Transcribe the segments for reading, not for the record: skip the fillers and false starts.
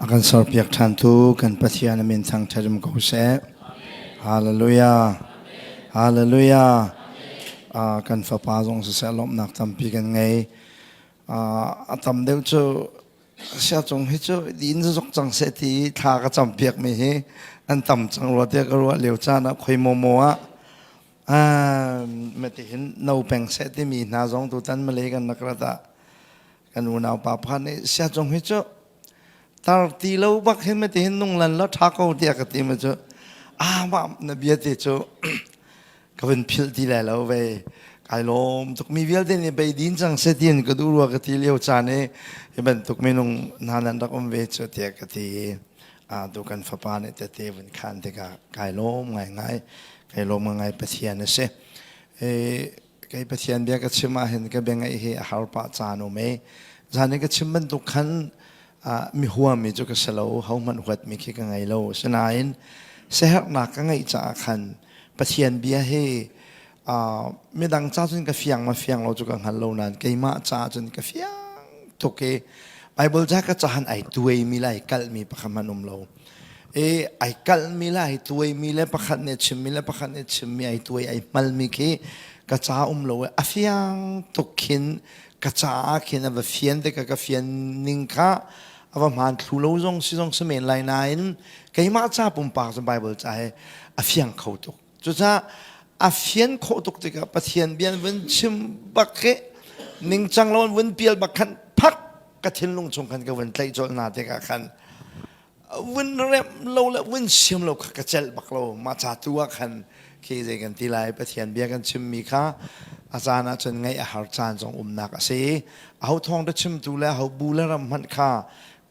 A kan serpiak ṭhantu kan Pathian a min thangṭhat um ko seh. Hallelujah. Hallelujah. Kan fapa zong siseh lawmhnak tampi kan ngei. A tam deuh cu siacung hi cu din zuk cang seh ti thla ka campiak mi hi an tam cang rua tiah ka ruah lio caan ah khoi maw maw ah mati hin no peng seh timi hna zong tutan Malay kan rak rat ah kan unau pa pakhat nih siacung hi cu tar ti lo bak hin mati hin nung lan lo tha ko tiah ka ti ma cu ah mah na bia te cu ka vun philh ti lai lo ve kai lawm tuk mi vialte nih bei din cang se tin ka duh rua ka ti lio caan i hi bantuk minung hna nan rak um ve cu tiah ka ti a tu kan fapa nih tete vun khan tikah kai lawm ngai ngai kai lawm ngai Pathian a si kei Pathian bia ka chim ah hin ka bia ngaih hi a har pah caan um e zan i ka chim bantuk khan mi huami cu ka si lo hohmanh huatmi khi ka ngei lo asinain siaherhnak ka ngeih caah khan Pathian bia hi midang ca cun ka fiang ma fiang lo cu ka hngal lo nain keimah caah cun ka fiang tuk i Bible ca ka cahan ai tuaimi le ai kalhmi pakhat hmanh um lo. I ai kalhmi le ai tuaimi le pakhat nih chimmi le pakhat nih chimmi ai tuai ai hmalmi khi ka ca um lo i a fiang tuk khin ka caah khin a va fian tikah ka fian ning kha a va hmaan thlu lo zong si zong si men lai nain keimah ca pumpak cu Bible ca hi a fiang kho tuk. Cucaah a fian khawh tuk tikah Pathian bia vun chim bak hi ningcang lo vun pial bak khan phak ka thinlung chung khan ka vun tlaih colh hna tikah khan vun remh lo le vun siam lo kha ka celh bak lo mah ca tu ah khan khi zei kan ti lai Pathian bia kan chimmi kha a caan ah cun ngaih a har caan zong umnak a si aho thawng da chimtu le aho bu le ram hmanh kha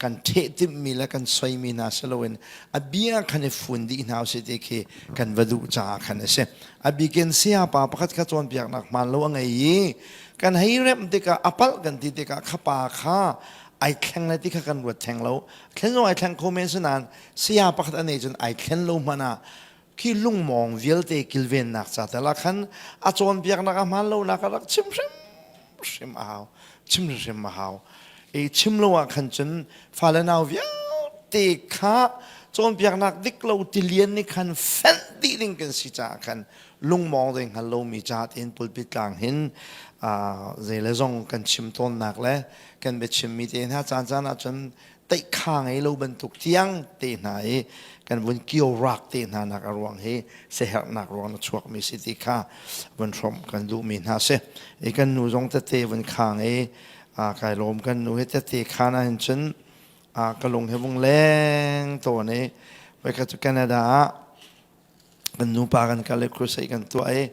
kan ṭheh timhmi le kan soimi hna si loin a bia khan i fun dih hna usih ti khi kan va duh caah khan a si. A bikin sayapa pakhat kha cawnpiaknak hmaan lo a ngei i kan hei remh tikah a palh kan ti tikah kha pa kha ai thleng le ti kha kan ruat theng lo. Thlen zong ai thleng kho men si nain saya pakhat a nei cun ai thlen lo hmanh ah khi lungmawng vialte kilvennak ca tel ah khan a cawnpiaknak a hmaan lonak a rak chim hrim hrim a hau chim hrim a hau i chim lo ah khan cun fale nau vialte kha cawnpiaknak dik lo tilian nih khan fenh dih ding kan si caah khan lungmawng zei hngal lomi ca tiin pulpit tlang hin zei le zong kan chim tawnnak le kan biachimmi te hna caan caan ah cun teihkha ngei lo bantuk tiang te hna i kan vun kio rak te hna nak a ruang hi siaherhnak ruang na chuakmi si ti kha vun hrawmh kan duhmi hna si i kan nu zong tete vun khang i kai lawm kan nu hi tete khan ahhin cun ka lung hi vung leng tawn i voikhat cu Canada ah kan nupa kan kal i crusade kan tuah i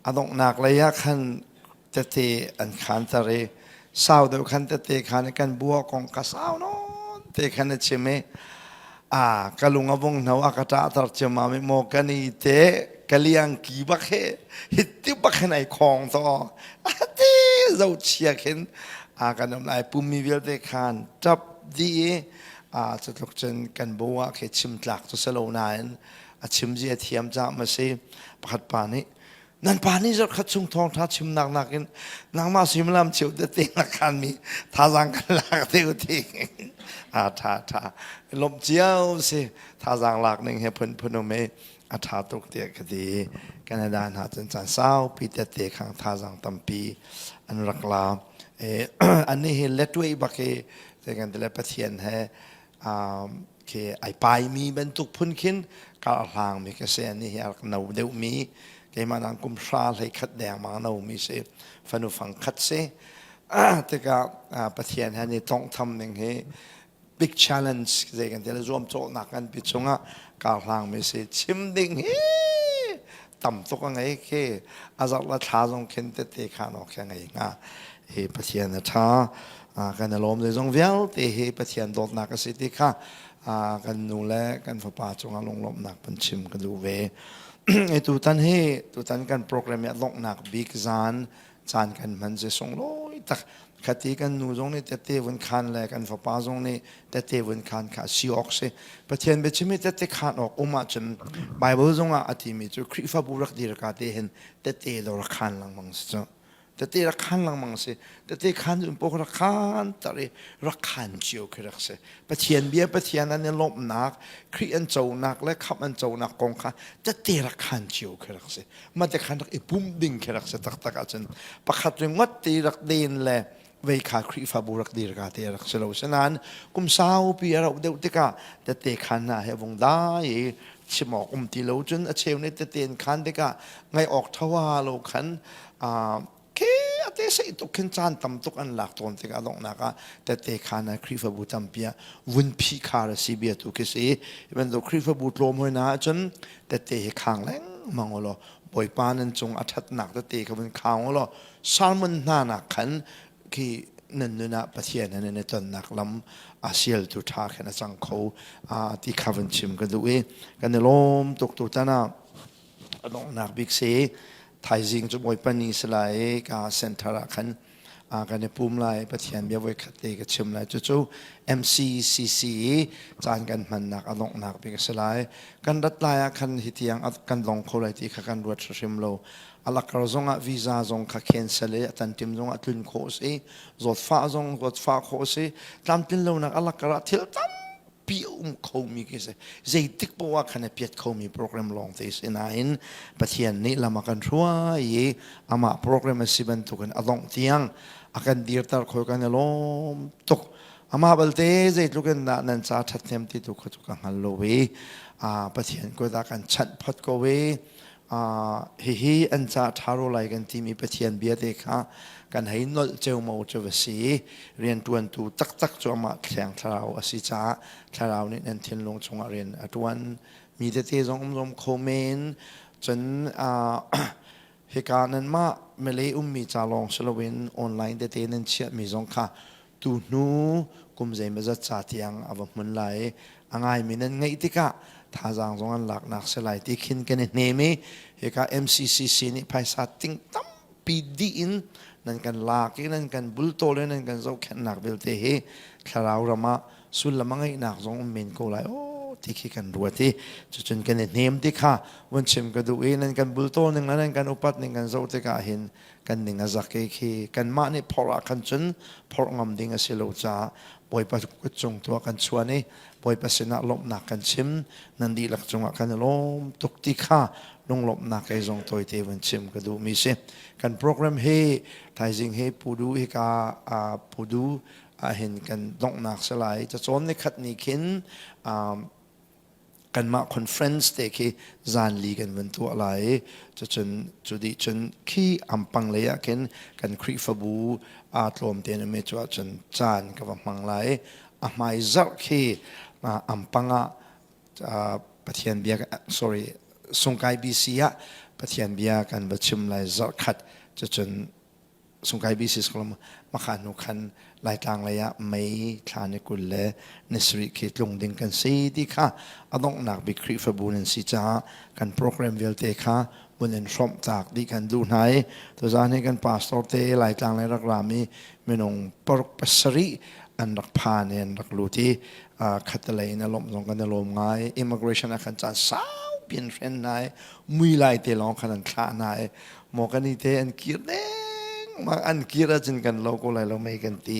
a donghnak lei ah khan tete an khanter i sau deuh khan tete khan i kan bua kong ka sau nawn te khan a chim i a ka lung a vung hno a ka ṭahter ciammam i maw ka ni te ka liang ki bak he hitti bak hin ai khong to ati zo chia khin a kan um lai pummi vialte khan ṭap dih i a cutluk cun kan bu ah khi chim tlak cu si lo nain a chim zia thiam cah ma si pakhat pa nih nan pa nih zarkhat chung thawngtha chimnak nakin nangmah suimilam cheu tete na khan mi thazaang kan lak te u ti a tha tha lawmh cio si thazaang lak ning he phun phun um e a tha tuk tiah ka ti Canada hna cun caan saupi tete khang thazaang tampi an rak la an nih hi letway bak hi kan ti le Pathian he khi ai paimi bantuk phun khin kar hlangmi ka si ani hi a rak no deuhmi keimah nang kum hra hlei khat deng mang no mi si fanu fang khat si tikah Pathian he ni tonghtham ning hi big challenge zei kan ti le zuamcawhnak kan pi chungah kar hlangmi si chim ding hi tam tuk a ngei khi a zarh la thla zong khin tete khan awk khi a ngei hnga hi Pathian a ṭha kan i lawm zeizong vialte hi Pathian dawtnak a si ti kha kan nu le kan fapa cungah lunglawmhnak kan chim ka duh ve tutan hi tutan kan program i a donghnak bik zan caan kan hman si sunglawi tak khati kan nu zong nih tette vun khan le kan fapa zong nih tette vun khan kha si awk si Pathian biachim hi tette khan awk um ahcun Bible zong ah a timi cu Khrihfabu rak dir ka te hin tette lo rak khan lengmang si cu. Tete rak khan lengmang si. Tete khan un pok rak khan tar i rak khan cio khi rak si. Pathian bia Pathian an i lawmhnak, Khrih an conak le khamh an conak kong kha tete rak khan cio khi rak si. Mah te khan rak i pumh ding khi rak si taktak ahcun pakhat ringawt te rak den le vei kha Khrihfabu rak dir ka te rak si lo. Sinain kum saupi a rauh deuh tikah tete khan hna he vung dai i chim awk um ti lo cun a cheu nih tete in khan tikah ngaih awk thawa lo khan ke a te sei tuk khin caan tam tuk an lak tawn tikah donghnak ah tete khan ah Khrihfabu tampi ah vun phi khar a si bia tu khi si. Hi bantuk Khrihfabu tlawm hoi na ahcun tete hi khang lengmang u law Bawipa nan cung a ṭhatnak tete kha vun khang u law sermon hna nak khan khi nan nun ah Pathian he nan i tonnak lam a sialtu ṭha khin a cang kho ti kha vun chim ka duh i kan i lawm tuk tutan ah a donghnak bik si thaizing cu Bawipa ni si lai i ka center ah khan kan i pum lai Pathian bia voikhat te ka chim lai cucu MCCC i caan kan hmannak a donghnak bik a si lai kan rat lai ah khan hi tiang kan dong kho lai ti kha kan ruat hrim lo alakar zong ah visa zong kha cancel i a tantim zong ah tlun khawh si zawtfah zong zawtfah khawh si tlamtlin lonak alakar ah thil tampi a um khomi khi si zeitik poah khan a piat khomi program lawng te si nain Pathian nih lam a kan hruai i amah program a si bantukin a dongh tiang a kan dirter khoi kan i lawm tuk amah balte zeitluk in dah nan ca ṭhathnem ti tu kha cu ka hngal lo i Pathian kut ah kan chanh phot ko i hihi an ca ṭha ro lai kan timi Pathian bia te kha kan hei nolh ceomo cu va si rianṭuantu taktak cu amah thiang thlarau a si caah thlarau nih nan thinlung chungah rian a ṭuan mi tete zong um zom kho men cun hika nanmah Malay ummi ca lawng si loin online tete nan chiahmi zong kha tu hnu kum zeimawzat ca tiang a va hmun lai i a ngaimi nan ngeih tikah thazaang zong an laknak si lai ti khin kan i hnem i hika MCCC nih phaisa ting tampi dih in nan kan lak i nan kan bultawl i nan kan zohkhenhnak vialte hi thlarau ram ah sullam a ngeihnak zong um men ko lai aw ti khi kan ruat i cucun kan i hnem ti kha vun chim ka duh i nan kan bultawl ning le nan kan upat ning kan zoh tikah hin kan ning a zak i khi kanmah nih phorh ah khan cun phorh ngam ding a si lo caah Bawipa kut cung tuah kan chuan i Bawipa sinah lawmhnak kan chim nan dihlak cungah kan i lawm tuk ti kha lunglawmhnak kei zong tawite vun chim ka duhmi si kan program hi thaizing hi Pudu hika Pudu ahhin kan donghnak si lai cacawn ni khat ni khin kanmah conference te khi zan li kan vun tuah lai i cucun cu dih cun khi ampang lei ah khin kan Khrihfabu aa tlawm te na me cu ahcun caan ka va hmang lai i a hmai zarh khi ampang ah Pathian bia sorry Sungkai BC ah Pathian bia kan va chim lai zarh khat cucun Sungkai BC School makha hnu khan Laitlang lei ah May thla ni 20 le ni sarih khi tlung ding kan si ti kha a donghnak bik Khrihfabu nan si caah kan program vialte kha mun in hrawmh taak dih kan duh hna i tuzaan hi kan pastor te Laitlang lei rak rami minung paruk pasarih an rak phan i an rak lut i khatalei in a lawmh zong kan i lawm ngai immigration ah khan caan saupi an hren hna i mui lai te lawng khan an thlah hna i maw kan i te an kir dengmang an kir ahcun kan lo ko lai lo mei kan ti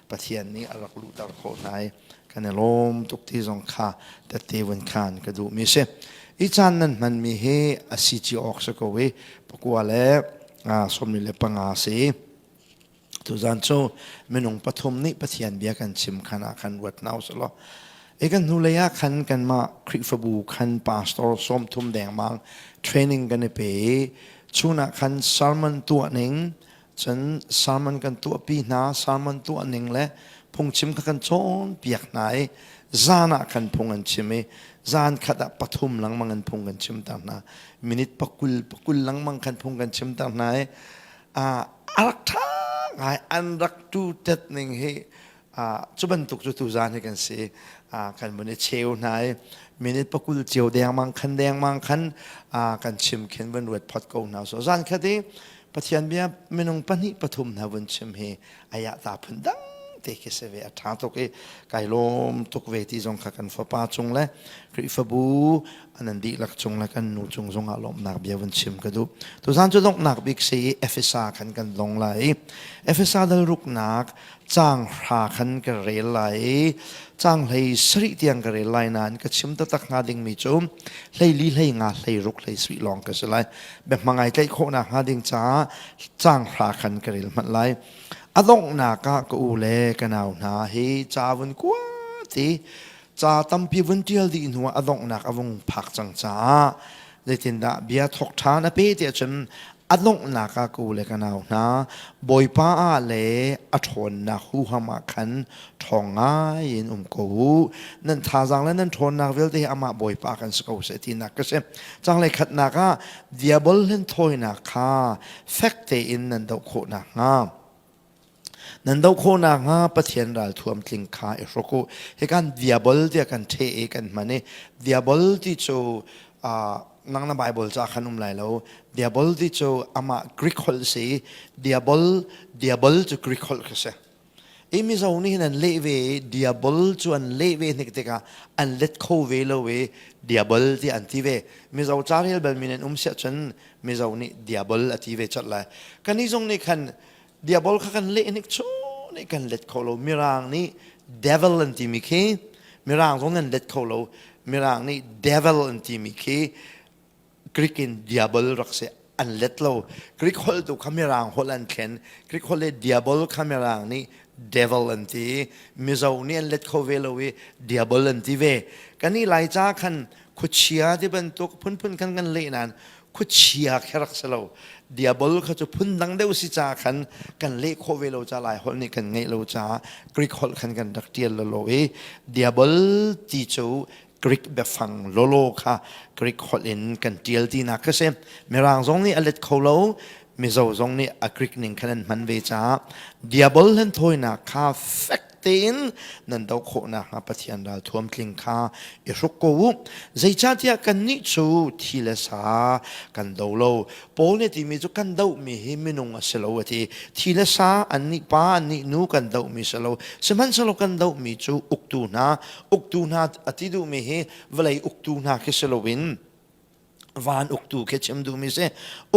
Pathian nih a rak luhter khawh hna i kan i lawm tuk ti zong kha tette vun khan ka duhmi si i caan nan hmanmi hi a si ci awk si ko i pakua le 45 si Tuzan cu minung pathum nih Pathian bia kan chim khan ah khan ruat hna usih law i kan hnulei ah khan kanmah Khrihfabu khan pastor 30 dengmang training kan i pe i chun ah khan sermon tuah ning cun sermon kan tuahpi hna sermon tuah ning le phungchim kha kan cawnpiak hna i zan ah khan phung an chim i zan khat ah pathum lengmang in phung kan chimter hna minute pakul pakul lengmang khan phung kan chimter hna i a rak ṭha ngai an rak tu tet ning hi cu bantuk cu tuzaan hi kan si kan vun i cheu hna i minute pakul cio dengmang khan dengmang khan kan chim khin vun ruat phot ko hna so zan khat i Pathian bia minung pahnih pathum hna vun chim hi aya ta phun dang te khi si ve a ṭha tuk i kai lawm tuk ve ti zong kha kan fapa cung le Khrihfabu an dihlak cung le kan nu cung zongah lawmhnak bia vun chim ka duh. Tuzan cu donghnak bik si i Efesa khan kan dong lai i Efesa dal ruknak caang hra khan ka rel lai i caang hlei sarih tiang ka rel lai nain ka chim taktak hnga dingmi cu hlei li hlei nga hlei ruk hlei sarih lawng ka si lai. Biahma ngai tlaih khawhnak hnga ding caah caang hra khan ka rel hmanh lai. A donghnak ah ka u le ka nau hna hi ca vun kua ti ca tampi vun ṭial dih hnuah a donghnak a vung phak cang caah zeitindah bia thawk ṭhan a pe tiah cun a donghnak ah ka u le ka nau hna Bawipa ah le a ṭhawnnak huham ah khan ṭhawng ngai in um ko u nan thazaang le nan ṭhawnnak vialte hi amah Bawipa kan si ko seh tinak ka si canglei khatnak ah diabol hlenthawinak kha fek tein nan doh khawh nakhnga Nan doh khawh nakhnga Pathian ralthuam tling kha i hruk u. Hikan diabol tiah kan ṭheh i kan hman i diabol ti cu uh, nang na Bible ca khan um lai lo. Diabol ti cu amah Greek holh si i diabol diabol cu Greek holh kha si. I Mizo nih hin an leh ve i diabol cu an leh ve hnik tikah an let kho ve lo i diabol ti an ti ve. Mizo ca rel bal mi nan um siah cun Mizo nih diabol a ti ve chat lai. Kannih zong nih khan diabol kha kan leh nik cu nih kan let kho lo. Mirang nih devil an timi khi Mirang zong nan let kho lo. Mirang nih devil an timi khi Greek in diabol rak si an let lo. Greek holh tu kha Mirang holh an thlen. Greek holh le diabol kha Mirang nih devil an ti. Mizo nih an let kho ve lo i diabol an ti ve. Kan i Laica khan khuachia ti bantuk phunphun khan kan leh nain khuachia kha rak si lo diabol kha cu phundang deuh si ca khan kan leh khawh ve lo ca lai holh nih kan ngeih lo caah Greek holh khan kan rak ṭial lolo i diabol ti cu Greek biafang lolo kha Greek holh in kan ṭial tinak kha si Mirang zong nih a let kho lo Mizo zong nih a Greek ning khan an hman ve caah diabol hlen thawinak kha fek tein nan doh khawh nakhnga Pathian ral thuamtling kha i hruk ko u. Zeicahtiah kannih cu thi le sa kan do lo. Paul nih timi cu kan dohmi hi minung a si lo a ti. Thi le sa annih pa annih nu kan dohmi si lo. Sihmanhsehlaw kan dohmi cu uktu hna, uktu hna a ti duhmi hi vawlei uktu hna khi si loin van uktu khi chim duhmi si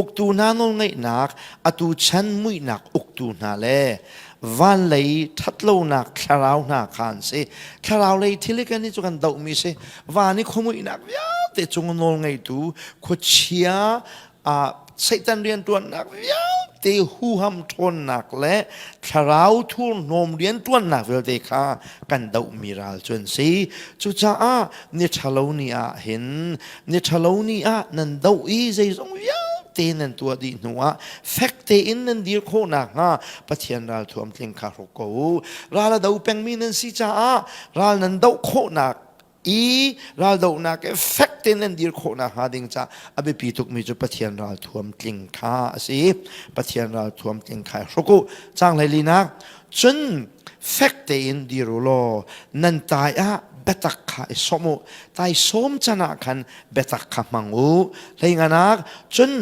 uktu hna nawlngeihnak atu chan muihnak uktu hna le van lei ṭhatlonak thlarau hna kha an si thlarau lei thil i kan i cu kan dohmi si van i khuamuihnak vialte cung nawlngeitu khuachia Satan rianṭuannak vialte huham ṭhawnnak le thlarau thurhnawm rianṭuannak vialte kha kan dohmi ral cu an si. Cucaah ni ṭhalo ni ah hin ni ṭhalo ni ah nan doh i zeizong vialte nan tuah dih hnuah fek tein nan dir khawh nakhnga Pathian ralthuam tling kha hruk ko u. Ral a do pengmi nan si caah ral nan doh khawhnak i raldohnak i fek tein nan dir khawh nakhnga ding ca a biapi tukmi cu Pathian ralthuam tling kha a si. Pathian ralthuam tling kha i hruk u. Caang hleilinak cun fek tein dir u law nan tai ah biatak kha i sawm u. Tai sawm can ah khan biatak kha hmang u. Hleinganak cun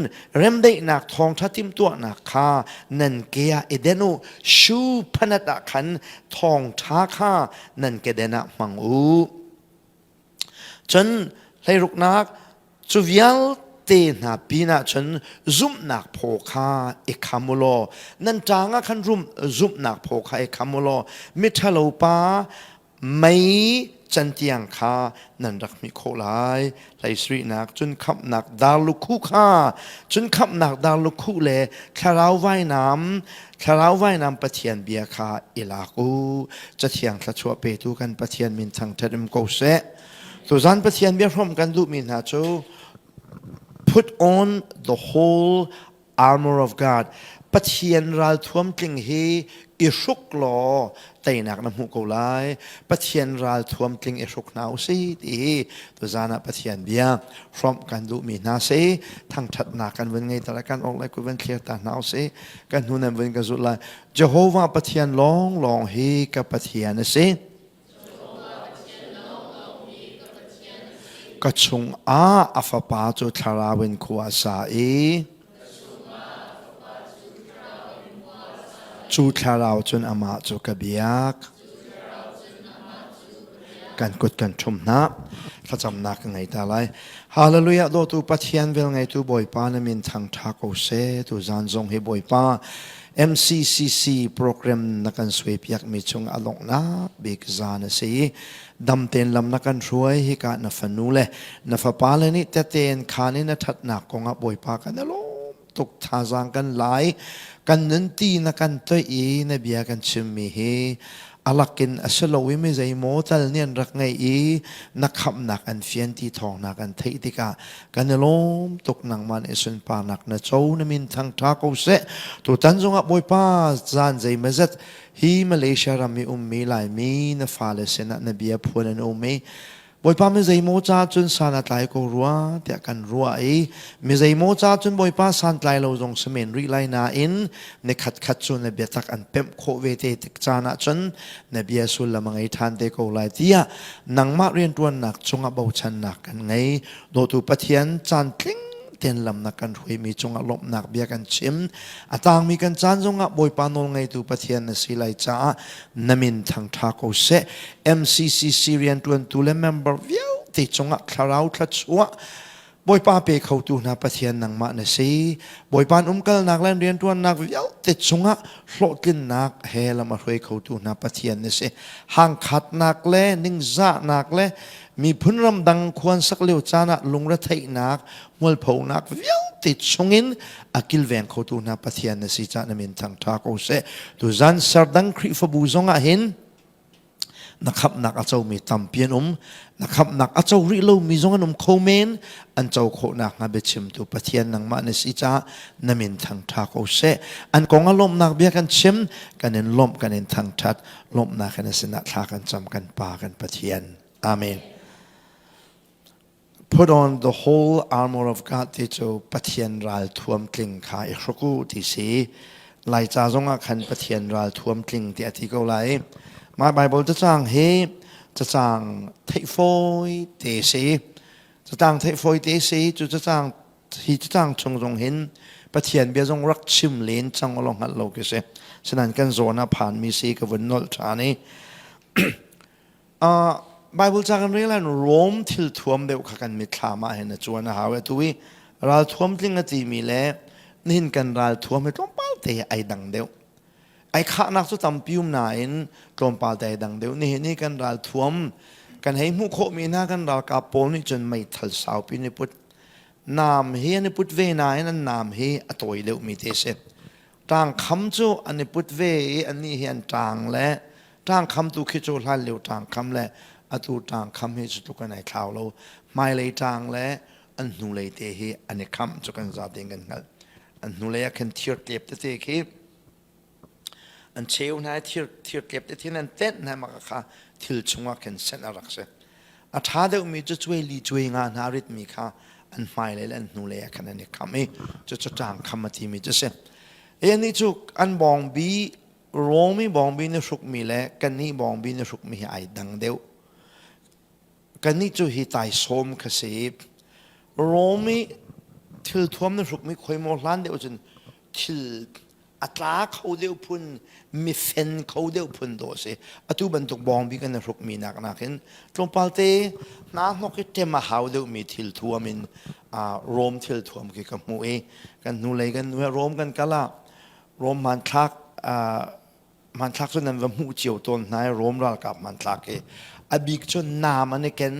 remdaihnak thawngṭha timhtuahnak kha nan ke ah i den u. Shoe phanat ah khan thawngṭha kha nan keden ah hmang u. Cun hleiruknak cu vialte hna pinah cun zumhnak phaw kha i kham u law nan ṭang ah khan rum zumhnak phaw kha i kham u law miṭhalo pa mei cantiang kha nan rak hmih khawh lai hleisarihnak cun khamhnak darlukhu kha cun khamhnak darlukhu le thlarau vainam thlarau vainam Pathian bia kha i lak u cathiang thluachuah petu kan Pathian min thangṭhat um ko seh tuzan Pathian bia hrawm kan duhmi hna cu put on the whole armor of God Pathian ralthuam tling hi i hruk law teinak na hmuh ko lai Pathian ralthuam tling i hruk hna usih ti hi tuzan ah Pathian bia hrawmh kan duhmi hna si thangṭhatnak kan vun ngei ta kan awk lai ku van thlir ta hna usih kan hnu nan vun ka zulh lai Jehovah Pathian lawng lawng hi ka Pathian a si Ka chungah a fapa cu thlarau in khua a sa i. Cu thlarau cun amah cu ka biak. Kan kut kan ṭhum hna. Thlacamnak ka ngei ta lai. Hallelujah dawtu Pathian vel ngeitu Bawipa na min thangṭha ko seh. Tu zan zong hi Bawipa MCCC program na kan suaipiak mi chung a donghnak bik zan a si. Dam tein lam na kan hruai hika na fanu le na fapa le nih tete in khan in a ṭhatnak kongah Bawipa kan i lawm tuk thazaang kan lai kan nun ti na kan toih i na bia kan chimmi hi alakin a si lo i mi zeimaw tal nih an rak ngeih i na khamhnak an fian ti thawng na kan theih tikah kan i lawm tuk nangmah nih sunparnak na co na min thangṭha ko seh tutan zongah Bawipa zan zeimazat hi Malaysia ram i ummi Laimi na fale sinah na bia phuan an um i Bawipa mi zeimaw ca cun san a tlai ko rua tiah kan ruah i mi zeimaw ca cun Bawipa santlai lo zong si men rih lai nain ni khatkhat cu na biatak an pemh khawh ve te tik caan ah cun na bia sullam a ngei ṭhan te ko lai tiah nangmah rianṭuannak cungah bochannak kan ngei. Dawtu Pathian caan tling tein lam na kan hruaimi cungah lawmhnak bia kan chim. A tangmi kan caan zongah Bawipa nawlngeitu Pathian na si lai caah na min thangṭha ko seh. MCCC rianṭuantu le member vialte cungah thlarau thluachuah Bawipa pe khotu hna Pathian nangmah na si. Bawipa an umkalnak le an rianṭuannak vialte cungah hlawhtlinnak he lam a hruai khotu hna Pathian na si. Hangkhatnak le ningzahnak le miphun ramdang khuan sak lio caan ah lungretheihnak, hmualphonak vialte chungin a kilveng khotu hna Pathian na si caah na min thangṭha ko seh. Tuzan serdang Khrihfabu zongah hin na khamhnak a comi tampi an um na khamhnak a co rih lomi zong an um kho men an co khawh nakhnga biachimtu Pathian nangmah na si caah na min thangṭha ko seh an kong a lawmhnak bia kan chim kan in lawmh kan in thangṭhat lawmhnak in a sinah thla kan cam kan Pa kan Pathian amen Put on the whole armor of God ti cu Pathian ral thuam tling kha i hruk u ti si. Laica zongah khan Pathian ral thuam tling ti a ti ko lai. Mah Bible cacang hi cacang theih fawi te si. Cacang theih fawi te si. Cu cacang hi cacang chung zong hin Pathian bia zong rak chim len cang ulaw hngalh lo khi si. Sinain kan zawn ah phanmi si ka vun nolh ṭhan i Bible ca kan rel ah Rome thil thuam deuh kha kan mitthlam ah hin a cuan a hau. Atu i ral thuam tling a timi le nihin kan ral thuam hi tlawmpal te ai dang deuh. Ai khahnak cu tampi um nain tlawmpal te ai dang deuh. Nihin i kan ral thuam kan hei hmuh khawhmi hna kan ralkap pawl nih cun meithal saupi an i put. Nam hi an i put ve nain an nam hi a tawi deuhmi te si. Ṭangkham cu an i put ve i annih hi an ṭang le ṭangkham tu khi cu hlan lio ṭangkham le atu ṭangkham hi cu tluk an ai thlau lo. Hmailei ṭang le an hnulei te hi an i khamh cu kan zatein kan hngalh. An hnulei ah khin thir tlep tete khi an cheu hna i thir thir tlep tete in an tenh hna mah kha thil chungah khin senh a rak si. A ṭha deuhmi cu cuai li cuai nga hna ritmi kha an hmailei le an hnulei ah khan an i kham i cucu ṭangkham a timi cu a si. Anih cu an bawngbi Rom i bawngbi na hrukmi le kannih bawngbi na hrukmi hi ai dang deuh. Kannih cu hi taisawm kha si. Rom i thilthuam na hrukmi khoi maw hlan deuh cun thil a tla kho deuh phun mifen kho deuh phun dawh a si atu bantuk bawngbi kan i hrukmi nak nakin tlawmpal te hna hnok i ṭem a hau deuhmi thil thuam in Rom thil thuam khi ka hmuh i kan hnulei kan nu Rom kan kal ah Rom hmanthlak hmanthlak cu nan va hmuh cio tawn hna i Rom ralkap hmanthlak hi a bik cu naam an i ken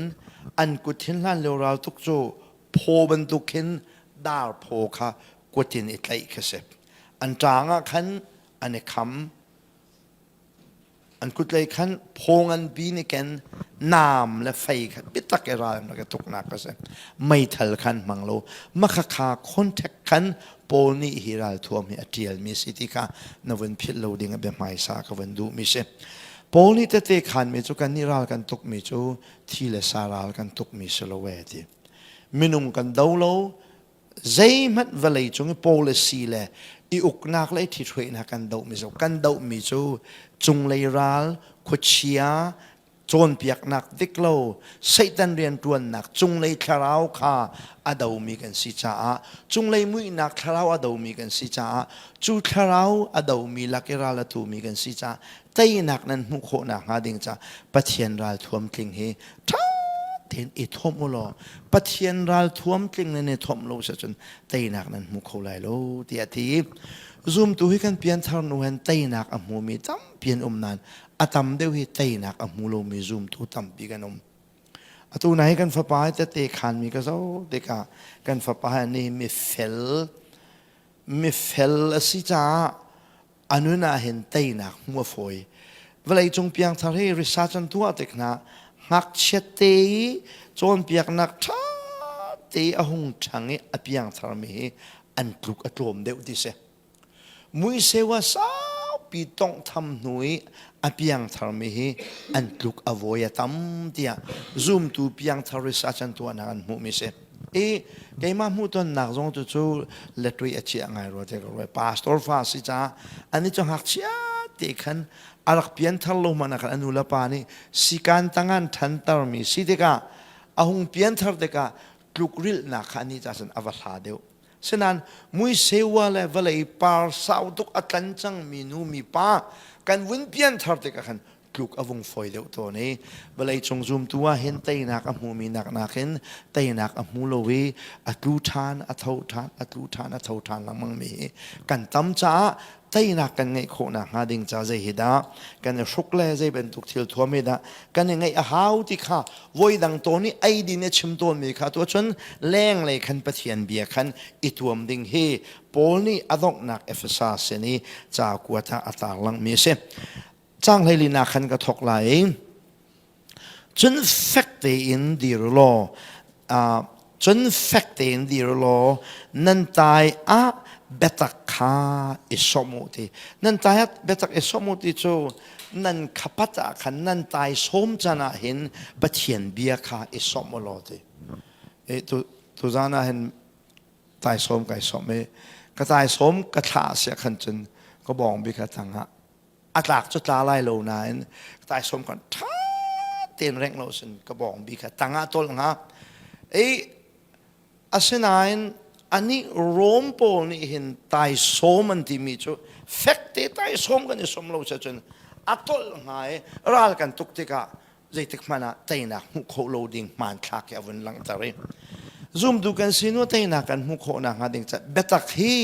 an kut hin hlan lio ral tuk cu phaw bantuk khin dar phaw kha kut in i tlaih khi si. An ṭang ah khan an i kham. An kutlei khan phaw nganpi nih ken naam le fei kha biatak i ral an rak i tuknak a si. Meithal khan hmang lo. Makhakha contact khan Paul nih hi ralthuam hi a ṭialmi si ti kha na vun philh lo ding a bia hmaisa ka vun duhmi si. Paul nih tete khanmi cu kannih ral kan tukmi cu thi le sa ral kan tukmi si lo ee ti. Minung kan do lo, zeihmanh vawlei cung i policy le i uknak le i ṭhithruainak kan dohmi cu kan dohmi cu cunglei ral khuachia. Cawnpiaknak dik lo, Satan rianṭuannak cunglei thlarau kha a domi kan si caah, cunglei muihnak thlarau a domi kan si caah, cu thlarau a domi lak i ral a tumi kan si caah, teinak nan hmuh khawh nakhnga ding caah Pathian ralthuam tling hi ṭha tein i thuamh u law Pathian ralthuam tling nan i thuamh lo cun teinak nan hmu kho lai lo tiah a ti. Zumtu hi kan pianthar nu hen teinak a hmumi tampi an um nain a tam deuh hi teinak a hmu lomi zumtu tampi kan um. Atu nai kan fapa hi tete khanmi ka zoh tikah kan fapa hi nih mifel mifel a si caah a nun ah hin teinak hmuh a fawi. Vawleicung piangthar hi research an tuah tik hna ngakchiat te i cawnpiaknak ṭha te a hung ṭhang i a piangtharmi hi an tluk a tlawm deuh ti si. Muiseu ah saupi tawnghtham hnu i a piangtharmi hi an tluk a vawi a tam tiah zumtu piangthar research an tuahnak an hmuhmi si. I keimah hmuhtonnak zong tu cu letui a chia ngai rua te ka ruai. Pastor fa si caah ani cu ngakchia te khan a rak pianthar lo hmanh ah khan a nu le pa nih sikan tangan ṭhantermi si tikah a hung pianthar tikah tlukrilhnak kha ani ca cun a va hla deuh. Sinain muiseua le vawlei par sau tuk a tlan cangmi nu mi pa kan vun pianthar tikah khan tluk a vung fawi deuh tawn i vawlei cung zumtu ah hin teinak a hmumi nak nakin teinak a hmu lo i a tlu ṭhan a tho ṭhan a tlu ṭhan a tho ṭhan lengmang mi hi kan tam caah teinak kan ngeih khawh nakhnga ding ca zei hi dah kan i hruk le zei bantuk thil thuam hi dah kan i ngeih a hau ti kha voi dang tawn i ei din i chim tawnmi kha tu cun lenglei khan Pathian bia khan i tuam ding hi Paul nih a donghnak Efesa sin i ca kuat ah a tarlangmi a si. Caang hleilinak khan ka thawk lai i cun fek tein dir law cun fek tein dir law nan tai ah biatak kha i sawm u ti nan tai ah biatak i sawm u ti cu nan khapat ah khan nan tai sawm can ah hin Pathian bia kha i sawm u law ti e tu tuzan ah hin taisawm kai sawm i ka taisawm ka thlah sia khan cun ka bawng bi kha tang ah a tlak cu tla lai lo nain taisawm kan ṭha tein rengh lo sin ka bawng bi kha tangah tol hnga ei asinain anih Rom pawl nih hin taisawm an timi cu fek te taisawm kan i som lo cun a tolh hnga i ral kan tuk tikah zeitik hmanh ah teinak hmuh khawh lo ding hmanthlak hi a vun langhter i zumtu kan sinu teinak kan hmuh khawh nakhnga ding ca biatak hi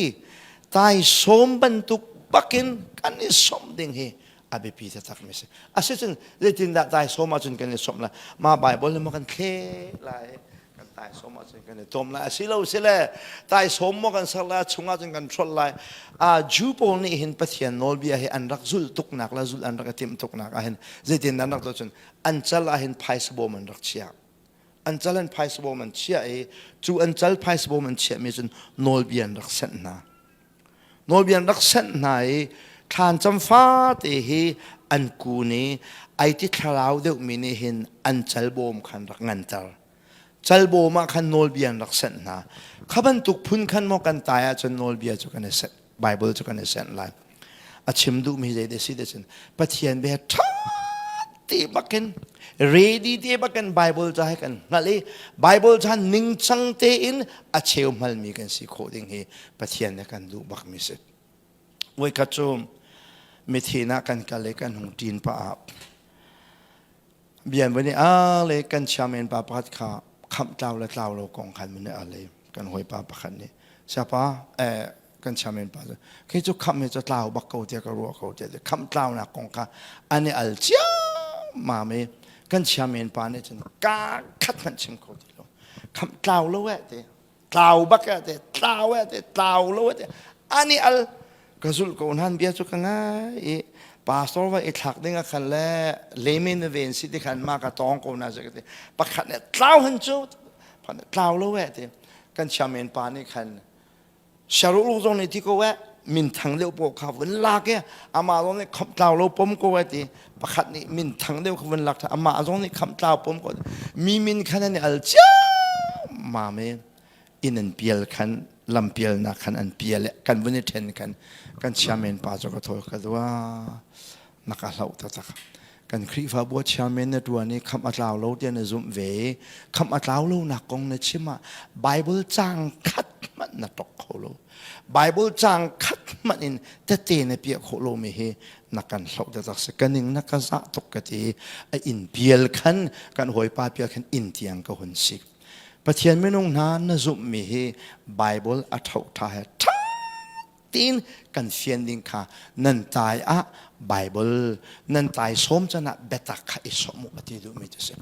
taisawm bantuk bakin kan i sawmh ding hi a biapi taktak mi si asicun zeitindah taisawm ahcun kan i sawmh lai mah Bible nih maw kan thle lai kan taisawm ahcun kan i tom lai asilo sile taisawm maw kan ser lai chungah cun kan hrolh lai a Jew pawl nih hin Pathian nawlbia hi an rak zulh tuknak le zulh an rak i timh tuknak ah hin zeitin an rak tuah cun an cal ah hin phaisa bawm an rak chiah an cal an phaisa bawm an chiah i cu an cal phaisa bawm an chiahmi cun nawlbia an rak senh hna nawlbia an rak senh hna i thlan cam fate hi an kun i ai ti thlarau deuhmi nih hin an cal bawm khan rak nganter calbawm ah khan nawlbia an rak senh hna kha bantuk phun khan maw kan tai ahcun nawlbia cu kan i senh Bible cu kan i senh lai a chim duhmi zei de si de cun Pathian bia ṭha te bakin ready te bakin Bible ca hi kan hngalh i Bible ca ningcang tein a cheu hmalmi kan si khawh ding hi Pathian nih kan duh bakmi si Voikhat cu mithi nah kan kal i kan hung ṭin pah ah bian van i a le kan chairman pa pakhat kha khamh tlau le tlau lo kong khan mun a le kan hawipa pakhat nih siapa eh kan chairman pa cu khi cu khamh hi cu tlau bak ko tiah ka ruah ko tiah khamh tlau nak kong kha an i al ciammam i kan chairman pa nih cun ka khat hmanh chim kho ti lo khamh tlau lo eh ti tlau bak eh te tlau eh te tlau lo eh te ani al ka zulh ko nan bia cu ka ngai i pastor va i thlak ding a khan le lemen na ven si ti khan ma ka tong ko na ka ti pakhat ne tlau han cu pakhat ne tlau lo eh ti kan chairman pa nih khan Sharuk zong nih ti ko eh minthang deuh pawl kha vun lak i amah zong nih khamh tlau lo pom ko eh ti pakhat nih minthang deuh kha vun lak amah zong nih khamh tlau pom ko mi min khan an i al ciammam i inn an pial khan lam pialnak khan an pial kan vun i ṭhen khan kan chairman pa cu ka thawl ka dua na ka hloh taktak. Kan Khrihfabu a chairman na ṭuan i khamh a tlau lo tiah na zumh ve i khamh a tlau lonak kong na chim ah Bible caang khat hmanh na ṭok kho lo. Bible caang khat hmanh in tete na piah khawh lomi hi na kan hloh taktak si. Ka ning na ka zah tuk ka ti. A inn pial khan kan hawipa pial khan inn tiang ka hun sik. Pathian minung hna na zumhmi hi Bible a ṭhoh ṭha he ṭha tiin kan fian ding kha nan tai ah Bible nan tai sawm can ah biatak kha i sawm u a ti duhmi cu si.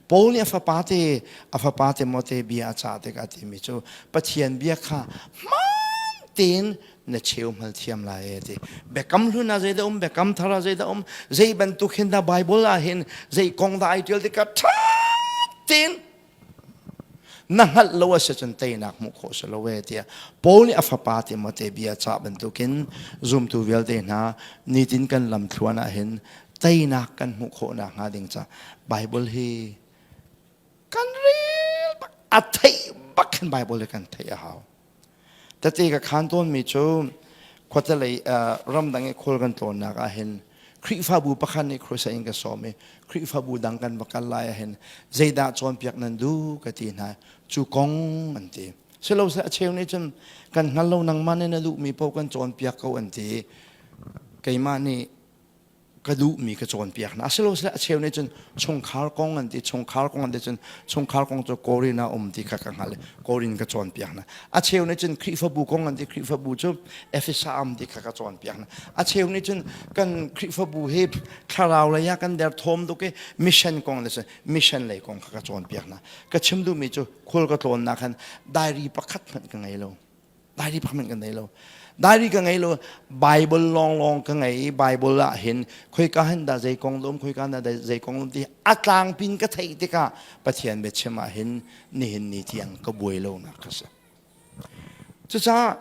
Paul nih a fapa te a fapa Timote bia a cah tikah a timi cu Pathian bia kha hmaan tein na cheu hmal thiam lai e ti. Biakam hlun ah zeidah um, biakam thar ah zeidah um, zei bantuk hin dah Bible ah hin zei kong dah ai ṭial tikah ṭha tein Na hngalh lo a si cun teinak hmuh khawh si lo ee tiah Paul nih a fapa Timote bia cah bantukin zumtu vialte hna nitin kan lamthluan ah hin teinak kan hmuh khawh nakhnga ding ca Bible hi kan rel bak a theih bak khin Bible hi kan theih a hau. Tete ka khaan tawnmi cu khuatelei ramdang i khual kan tlawnnak ah hin Khrihfabu pakhat nih crusade in ka sawm i Khrihfabu dang kan va kal lai ah hin zeidah cawnpiak nan duh ka ti hna cu kong an ti. Silo a cheu nih cun kan hngal lo nangmah nih na duhmi paoh kan cawnpiak ko an ti. Keimah nih ka duhmi ka cawnpiak hna. Asilosile a cheu nih cun chungkhar kong an ti, chungkhar kong an ti cun chungkhar kong cu Korin ah um ti kha ka hngalh i Korin ka cawnpiak hna. A cheu nih cun Khrihfabu kong an ti, Khrihfabu cu Efesa um ti kha ka cawnpiak hna. A cheu nih cun kan Khrihfabu hi thlarau lei ah kan derthawm tuk i mission kong le mission lei kong kha ka cawnpiak hna. Ka chim duhmi cu khual ka tlawnnak khan diary pakhat hmanh ka ngei lo. Diary pakhat hmanh kan ngei lo. Diary ka ngei lo. Bible lawnglawng ka ngei i Bible ah hin khoika hin dah zei kong dum, khoika dah zei kong dum ti a tlangpin ka theih tikah Pathian biachim ah hin nihin ni tiang ka buai lonak ka si. Cucaah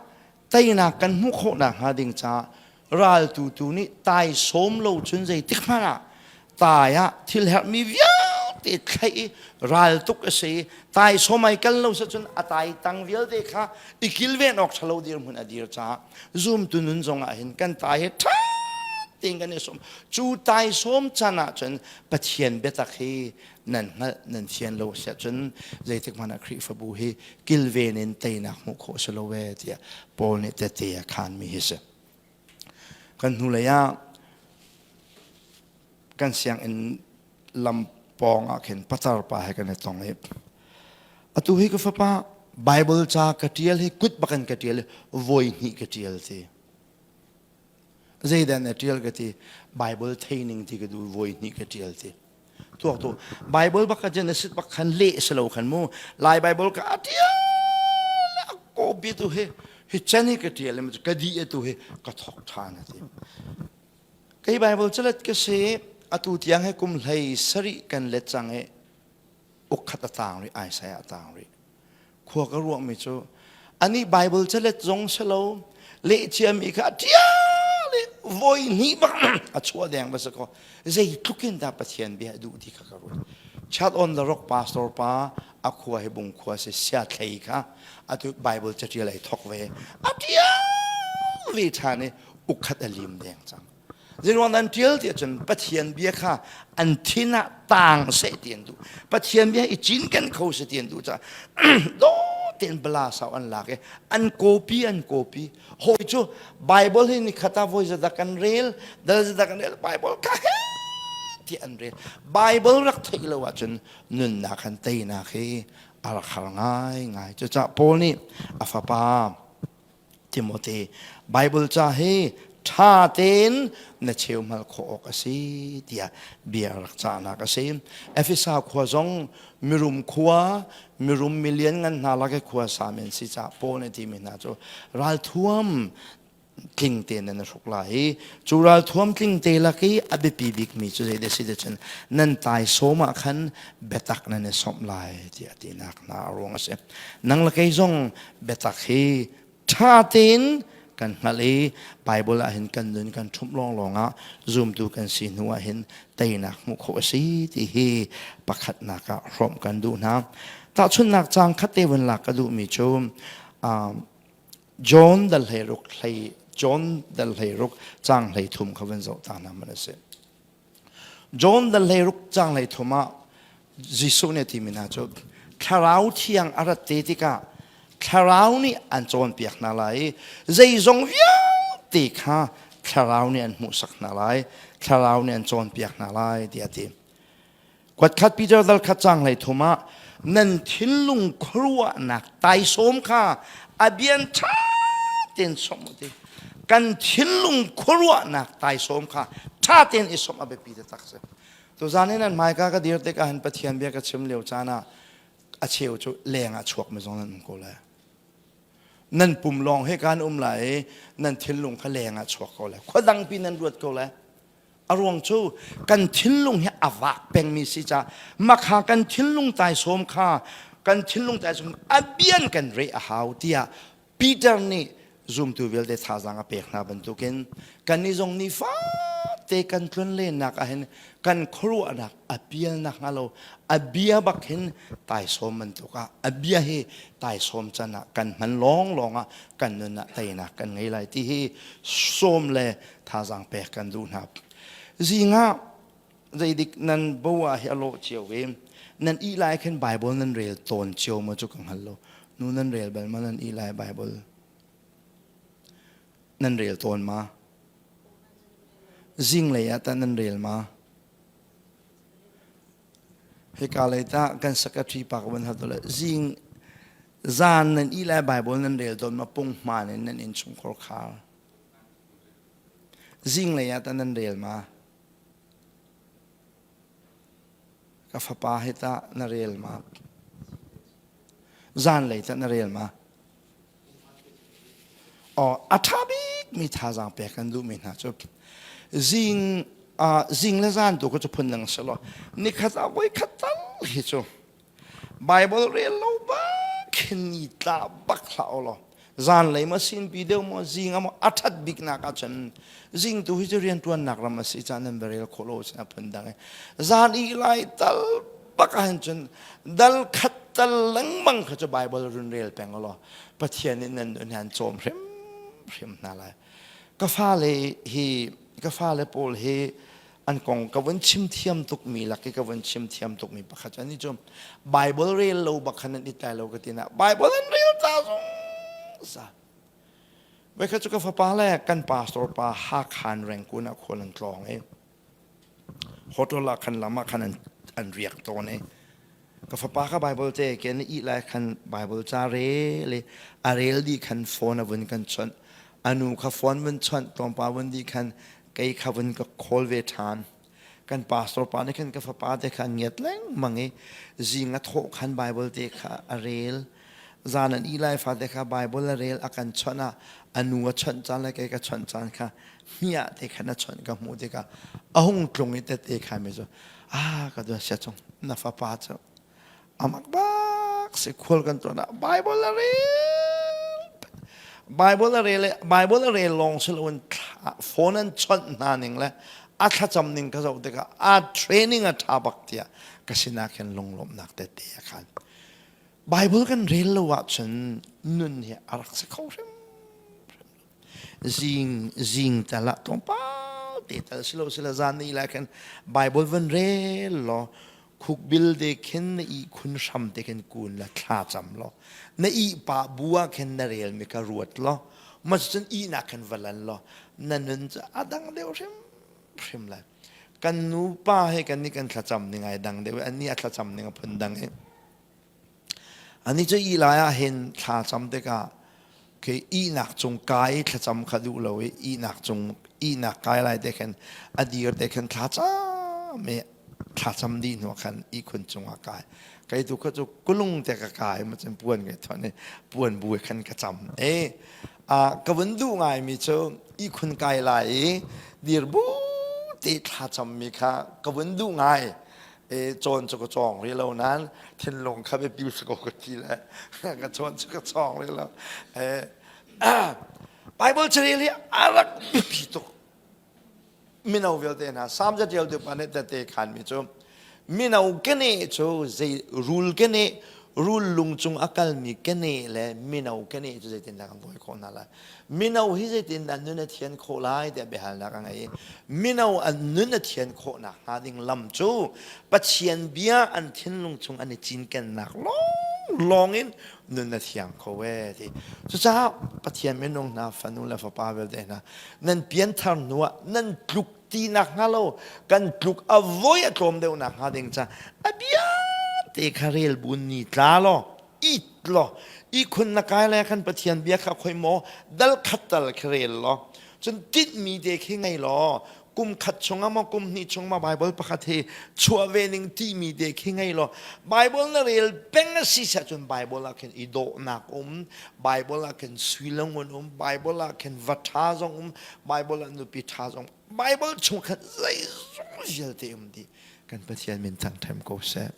teinak kan hmuh khawh nakhnga ding caah raltu tu nih tai sawm lo cun zeitik hmanh ah tai ah thil herhmi vialte thlaih i raltuk a si i tai sawm ai kal lo cun a tai tang vialte kha i kilven awk ṭhalo dirhmun a dir caah zumtu nun zong ah hin kan tai hi ṭha tein kan i sawm cu tai sawm can ah cun Pathian biatak hi nan hngalh nan fian lo siah cun zeitik hmanh ah Khrihfabu hi kilven in teinak hmuh khawh si lo ee tiah Paul nih tehte a khaanmi hi si. Kan hnulei ah kan sianginn lam pawng ah khin patar pa he kan i tong i atu hi ka fapa Bible ca ka ṭial hi kut bak in ka ṭial i voi hnih ka ṭial ti. Zeidah na ṭial ka ti Bible theining ti ka duh voi hnih ka ṭial ti. Tuak tu Bible bak ka Genesis bak khan leh si lo khan mu Lai Bible ka a ṭial a copy tu hi hi chan hi ka ṭial ka di tu hi ka thok ṭhan a ti. Kei Bible calet ka si atu tiang he kum hlei sarih kan let cang i ukkhat a tang rih Isaiah a tang rih. Khua ka ruahmi cu anih Bible calet zong si lo leh ciami kha a ṭial i voi hnih bak a chuah deng va si kaw zeitluk in dah Pathian bia a duh ti kha ka ruat. Chat on the Rock pastor pa a khua hi bung khua si sia thlei kha atu Bible caṭial ai thok ve a ṭial ve ṭhan i ukkhat a lim deng cang. Zeiruang dah an ṭial ti ahcun Pathian bia kha an thin ah taang seh ti an duh. Pathian bia i cinken kho seh ti an duh caah daw tein bala sau an lak i an copy an copy. Hawi cu Bible hi nikhat ah voi zadah kan rel, dal zadah kan rel, Bible kha he ti an rel. Bible rak theih lo ahcun nunnak han teinak hi a rak har ngaingai. Cucaah Paul nih a fapa Timote, Bible ca hi ṭha tein na cheuhmal khawh awk a si tiah bia rak cahnak a si. Efesa khua zong mirum khua, mirum milian ngan hna lak i khua sa men si caah Paul nih timi hna cu ralthuam tling tein nan hruk lai i cu ralthuam tling te lak i a biapi bikmi cu zei si cun nan taisawm ah khan biatak nan i sawmh lai tiah tinak hna a ruang a si. Nang le kei zong biatak hi ṭha tein kan hngalh i Bible ah hin kan nun kan ṭhumh lawnglawng ah zumtu kan si hnu ah hin teinak hmuh khawh a si ti hi pakhatnak ah hrawmh kan duh hna. Tahchunhnak caang khat te vun lak ka duhmi cu John dal 16 hlei John dal 16 caang 13 kha vun zoh ta hna man a si. John dal 16 cang 13 ah Jesuh nih a timi hna cu Thlarau Thiang a rat te tikah Thlarau nih an cawnpiak hna lai i zeizong vialte kha Thlarau nih an hmuhsak hna lai, Thlarau nih an cawnpiak hna lai tiah a ti. Kuatkhat Peter dal khat cang 13 ah nan thinlung khuaruahnak taisawm kha a bian ṭha tein sawmh u ti. Kan thinlung khuaruahnak taisawm kha ṭha tein i sawmh a biapi taktak si. Tuzan hi nan hmaika ka dir tikah hin Pathian bia ka chim lio caan ah a cheu cu leng ah chuak mi zong nan um ko lai. Nan pum lawng he kan um lai i nan thinlung kha leng ah chuak ko lai. Khua dangpi nan ruat ko lai. A ruang cu kan thinlung hi a vak pengmi si ca makha kan thinlung taisawm kha kan thinlung taisawm a bian kan reh a hau tiah Peter nih zumtu vialte thazaang a pek hna bantukin kannih zong nifate kan tlonlennak ahhin kan khuaruahnak a pialnak hnga lo a bia bak hin taisawm bantuk ah a bia hi taisawm can ah kan hman lawnglawng ah kan nun ah teinak kan ngei lai ti hi sawm le thazaang pek kan duh hna. Zing ah zeidik nan bo ah hi a lawh cio i nan ih lai khin Bible nan rel tawn cio maw cu ka hngal lo. Nu nan rel bal ma nan ih lai Bible? Nan rel tawn ma? Zinglei ah tah nan rel ma? Hika lei tah kan secretary pa ka van hal le zing zan nan ih lai Bible nan rel tawn ma punghman in nan innchungkhar khar. Zinglei ah tah nan rel ma? Ka fapa hi tah na rel ma? Zanlei tah na rel ma? Aw, a ṭha bikmi thazaang pek kan duhmi hna cu zing zing le zan tu kha cu phun dang si law nikhat ah voikhat tal hi cu Bible rel lo bak khin ni tla bak hlah u law zanlei maw sinpi deuh maw zing ah maw a ṭhat biknak ahcun zing tu hi cu rianṭuannak ram a si caan nan va rel khawh lo sin a phun dang i zan i lai tal bak ahhin cun dal khat tal lengmang kha cu Bible run rel peng u law Pathian nih nan nun hi an cawm hrimhrim hna lai. Ka fale hi ka fale pawl hi an kong ka vun chim thiam tukmi lak i ka vun chim thiam tukmi pakhat cu ani cu Bible rel lo bak khan an i tlai lo ka ti na Bible an rel ta zungzal Voikhat cu ka fapa le kan pastor pa Hakhan Rengkun ah khual an tlawng i hotel ah khan lam ah khan an, an riak tawn i ka fapa kha Bible te ken i lai khan Bible ca rel i a rel dih khan phone a vun kan chawnh anu kha phone vun chawnh tlawmpal vun dih khan kei kha vun ka call ve ṭhan kan pastor pa nih khan ka fapa te kha ngiat lengmang i zing a thawh khan Bible te kha a rel zan an i lai fate kha Bible a rel a kan chawnh ah a nu a chawnh caan le kei ka chawnh caan kha hmiah te khan a chawnh ka hmuh tikah a hung tlung i tete kha mi cu ah ka dua sia cung na fapa cu amak bak si khual kan tuan ah Bible a rel Bible a rel Bible a rel lawng si loin phone an chawnh hna ning le a thlacam ning ka zoh tikah a training a ṭha bak tiah ka sinah khin lunglawmhnak tete a khan Bible kan rel lo ahcun nun hi a rak si kho hrim zing zing tal ah tlawmpal te tal si lo sila zan ni lai khan Bible van rel law khukbil te khin na i khun hram te khin kun la thla cam law na i pa bu ah khin na rel mi ka ruat law ma cun i nak khin valan law na nun cu a dang deuh hrim hrim lai kan nu pa he kan ni kan thlacam ning ai dang deuh an ni a thlacam ning a phun dang i Anih cu ih lai ah hin thla cam tikah khi ihnak cung kai i thlacam kha duh lo i ihnak cung ihnak kai lai te khin a dir te khin thla cam i thlacam dih hnu khan ihkhun cungah kai. Kei tu kha cu kulung te ka kai ma cun puan ka thuan i puan bu khan ka cam. E a ka vun duh ngaimi cu ihkhun kai lai i dir bu te thlacam mi kha ka vun duh ngai. E cawn cu ka cawng rih lo nain thinlung kha biapi si ko ka ti le ka cawn cu ka cawng rih lo. E, Bible carel hi a rak biapi tuk. Mino vialte hna Psalm catialtu pa nih tete khanmi cu mino kene cu zei rul kene. Rul lung cung a kalmi keneh le mino keneh cu zeitindah kan dawi khawh hna lai? Mino hi zeitindah nun a thian khawh lai tiah biahalnak a ngei i mino an nun a thian khawh nakhnga ding lam cu Pathian bia an thinlung chung an i cinkennak lawnglawng in nun a thiang kho ee ti. Cucaah Pathian minung hna fanu le fapa vialte hna nan pianthar hnu ah nan tluk ti nakhnga lo kan tluk a voi a tlawm deuh nakhnga ding ca a bia te kha rel bun ni tla law it law ihkhun na kai le khan Pathian bia kha khoi maw dal khat tal khi rel law cun tinhmi te khi ngei law kum khat chungah maw kum hnih chung ma Bible pakhat hi chuah ve ning timi te khi ngei law Bible na rel peng a si siah cun Bible ah khin i dawhnak um Bible ah khin sui le ngun um Bible ah khin va ṭha zong um Bible ah nupi ṭha zong Bible chung khan zeizong vialte um dih kan Pathian min thangṭhem ko seh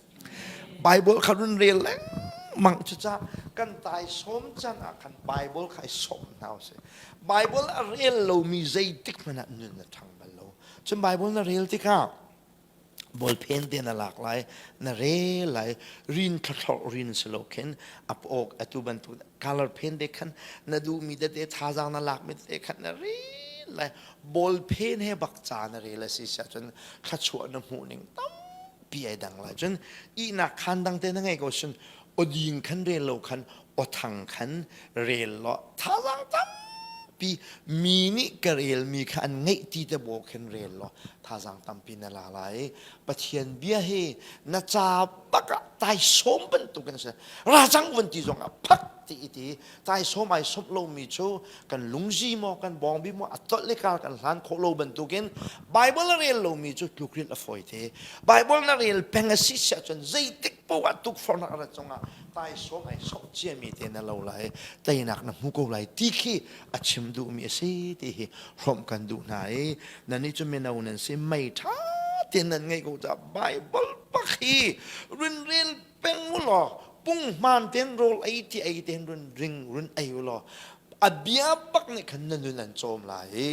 Bible kha run rel lengmang cucaah kan taisawm can ah khan Bible kha i sawm hna usih Bible a rel lomi zeitik hmanh ah nun a ṭhang bal lo cun Bible na rel tikah bawlphen te na lak lai na rel lai rin thlawh rin si lo khin ap awk atu bantuk color pen te khan na duhmi tete thazaang na lakmi tete khan na rel lai bawlphen he bak ca na rel a si siah cun thluachuah na hmuh ning tampi ai dang lai cun ihnak khan dang te na ngei ko sin oding khan rel lo khan othang khan rel lo thazaang tampi mi nih ka rel mi kha an ngeih ti te bo khin rel lo thazaang tampi na la lai Pathian bia hi na ca bak ah taisawm bantuk in si racang vun ti zong ah phak ti ti taisawm ai sawmh lomi cu kan lungzi maw kan bawngbi maw a tolh le kar kan hlan khawh lo bantukin Bible a rel lomi cu tlukrilh a fawi te Bible na rel peng a si siah cun zeitik poah ah tukforhnak a rat zongah taisawm ai sawmh ciami te na lo lai teinak na hmu ko lai ti khi a chim duhmi a si ti hi hrawmh kan duh hna i nannih cu mino nan si mei ṭha tein nan ngeih ko caah Bible bak hi run rel peng u law punghman tein rawl ei ti ei tein run ring run ei u law a bia bak nih khan na nun an cawm lai i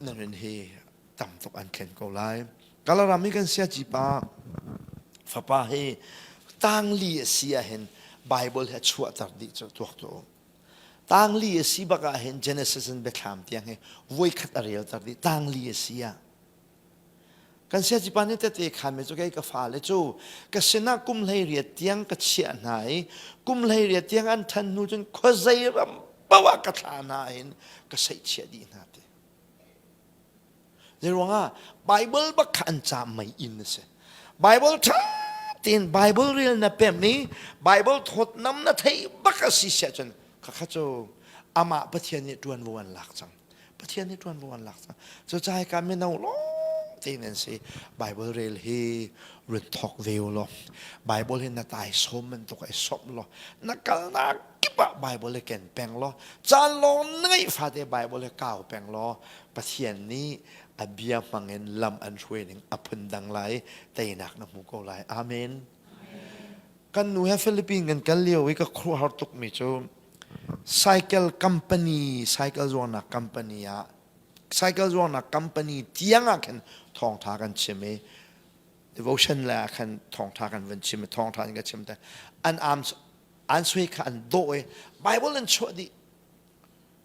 na nun hi tam tuk an thlen ko lai. Kalaram i kan siaci pa fapa hi tangli a si ahhin Bible hi a chuahter dih cu tuak tu. Tangli a si bak ahhin Genesis in Biathlam tiang hi voikhat a relter dih tangli a si ah. Kan siaci pa nih tete khan mi cu kei ka fale cu ka sinah kum 18 tiang ka chiah hna i kum 18 tiang an ṭhan hnu cun khuazei ram paoh ah ka thla hna in ka seihchiah dih hna ti. Zeiruangah Bible bak kha an ca mei in a si. Bible ṭha tein Bible rel na pem i Bible thawtnam na theih bak a si siah cun khakha cu amah Pathian nih ṭuanvo an lak cang. Pathian nih ṭuanvo an lak cang. Cucaah hika mino lawng tein an si. Bible rel hi run thawk ve u law Bible hi na taisawm bantuk ai sawmh law na kalnak kip ah Bible hi ken peng law caan lawng na ngeih fate Bible hi kau peng law Pathian nih a bia hmangin lam an hruai ning a phun dang lai teinak na hmu ko lai. Amen. Kan nu he Philippines kan kal lio i ka khuaruahhar tukmi cu cycle company cycle zuarnak company ah cycle zuarnak company tiang ah khin thawngtha kan chim i devotion le ah khan thawngtha kan van chim i thawngtha in ka chim te an am an sui kha an dawh i Bible an chuah dih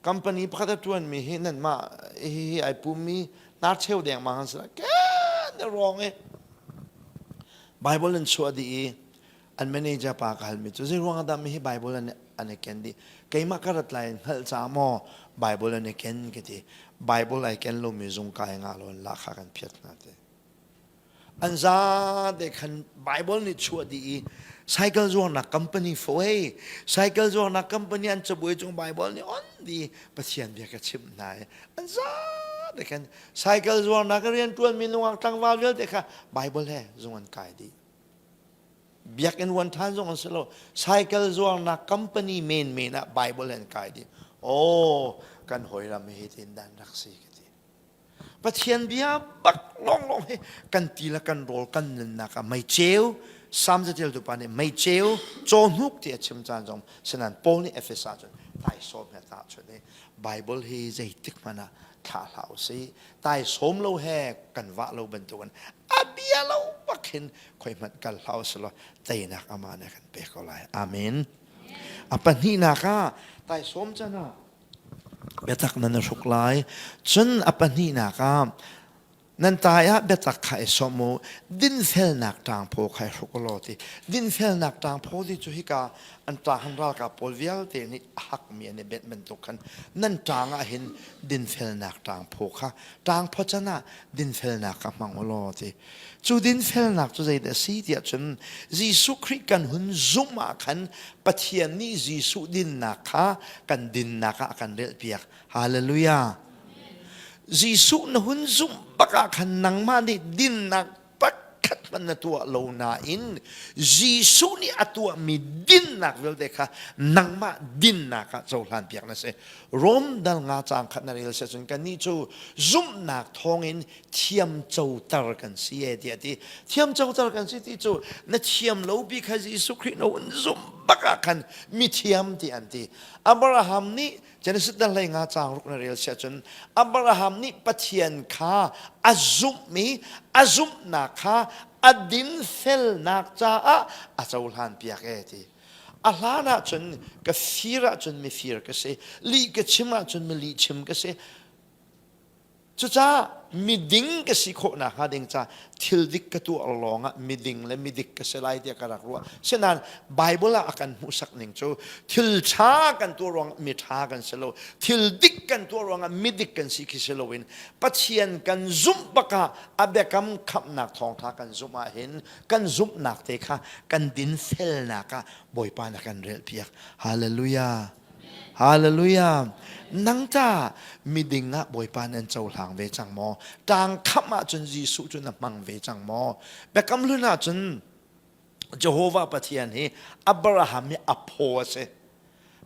company pakhat a ṭuanmi hi nanmah hihi ai pummi hnarcheu dengmang an si lai ke wrong i Bible an chuah dih i an manager pa ka halmi cu zei ruang ah dah mi hi Bible an an i ken dih keimah ka rat lai hngalh ca maw Bible an i ken ka ti Bible ai ken lomi zung kai nga lo in lahkhah kan phiat hna ti An zate khan Bible nih chuah dih i cycle zuarnak company fo hei cycle zuarnak company an cabuai cung Bible nih on di Pathian bia ka chimh hna i an zate khan cycle zuarnak rian ṭuanmi nungak tlangval vialte kha Bible he zung an kai dih. Biakinn ruan ṭhan zong an si lo. Cycle zuarnak company menmen ah Bible he an kai dih. Oh, kan hawi ram hi tin dan rak si ka ti. Pathian bia bak lawnglawng hi kan ti le kan rawl kan nunnak ah meiceu Salm catialtu pa nih meiceu cawhnuk ti a chim caan zong sinan Paul nih Efesa cun Taisawm he tahchunh i Bible hi zeitik hmanh ah thlah hlah usih. Taisawm lo he kan vah lo bantukin a bia lo bak hin khoi hmanh kal hlah usih law teinak amah nih a kan pek ko lai. Amen. A pahnihnak ah taisawm can ah biatak nan i hruk lai. Cun a pahnihnak ah Nan tai ah biatak kha i sawm u, dinfelnak ṭangphaw kha i hruk u law ti. Dinfelnak ṭangphaw ti cu hika an ṭahan ralkap pawl vialte nih a hakmi an i benh bantuk khan nan ṭang ah hin dinfelnak ṭangphaw kha ṭangphaw can ah dinfelnak kha hmang u law ti. Cu dinfelnak cu zeidah a si tiah cun Jesuh Khrih kan hun zumh ah khan Pathian nih Jesuh dinnak kha kan dinnak ah a kan relhpiak. Hallelujah. Jesuh na hun zumh bak ah khan nangmah nih dinnak pakhat hmanh na tuah lo nain Jesuh nih a tuahmi dinnak vialte kha nangmah dinnak ah cohlan piak na si. Rom dal nga caang khat na rel si ahcun kannih cu zumhnak thawngin thiamcoter kan si e tiah a ti. Thiamcoter kan si ti cu na thiam lo bi kha Jesuh Khrih na hun zumh bak ah khan mithiam ti an ti. Abraham nih Genesis dal hlei nga caang ruk na rel si ahcun Abraham nih Pathian kha a zumh i a zumhnak kha a dinfelnak caah a cohlan piak e ti. A hlan ahcun ka fir ahcun mifir ka si, lih ka chim ahcun mi lih chim ka si. Cucaah miding ka si khawh nakhnga ding ca thil dik ka tuah lawngah miding le midik ka si lai tiah ka rak ruah. Sinain Bible ah a kan hmuhsak ning cu thil ṭha kan tuah ruangah miṭha kan si lo, thil dik kan tuah ruangah midik kan si khi si loin Pathian kan zumh bak ah a biakam khamhnak thawngṭha kan zumh ahhin kan zumhnak te kha kan dinfelnak ah Bawipa na kan relpiak. Hallelujah. Hallelujah. Nang ta miding ah Bawipa nan cohlang ve cang maw? Tang khamh ahcun Jesuh cu na hmang ve cang maw? Biakam hlun ahcun Jehovah Pathian hi Abraham hi a phaw a si.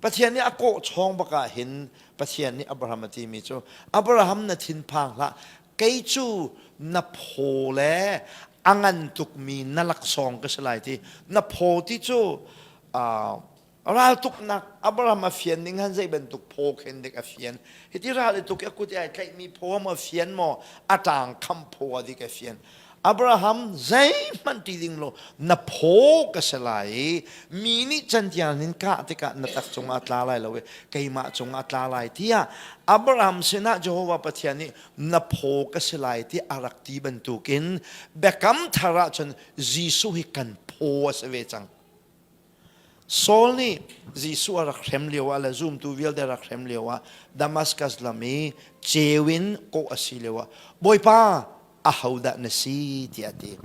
Pathian nih a kawh chawng bak ah hin Pathian nih Abraham a timi cu Abraham na thinphang hlah kei cu na phaw le a ngan tukmi na laksawng ka si lai ti na phaw ti cu Raltuknak Abraham a fian ning han zei bantuk phaw khen dik a fian. Hiti ral i tuk i a kut i ai tlaihmi phaw maw a fian maw a ṭang kham phaw a dik a fian. Abraham zeihmanh ti ding lo na phaw ka si lai i mi nih cantiang in kah tikah na tak cungah a tla lai lo i keimah cungah a tla lai tiah Abraham sinah Jehovah Pathian nih na phaw ka si lai ti a rak ti bantukin biakam thar ahcun Jesuh hi kan phaw a si ve cang. Saul nih Jesuh a rak hrem lioah le zumtu vialte a rak hrem lioah Damascus lam i ceu in kawh a si lioah Bawipa ahodah na si tiah a ti.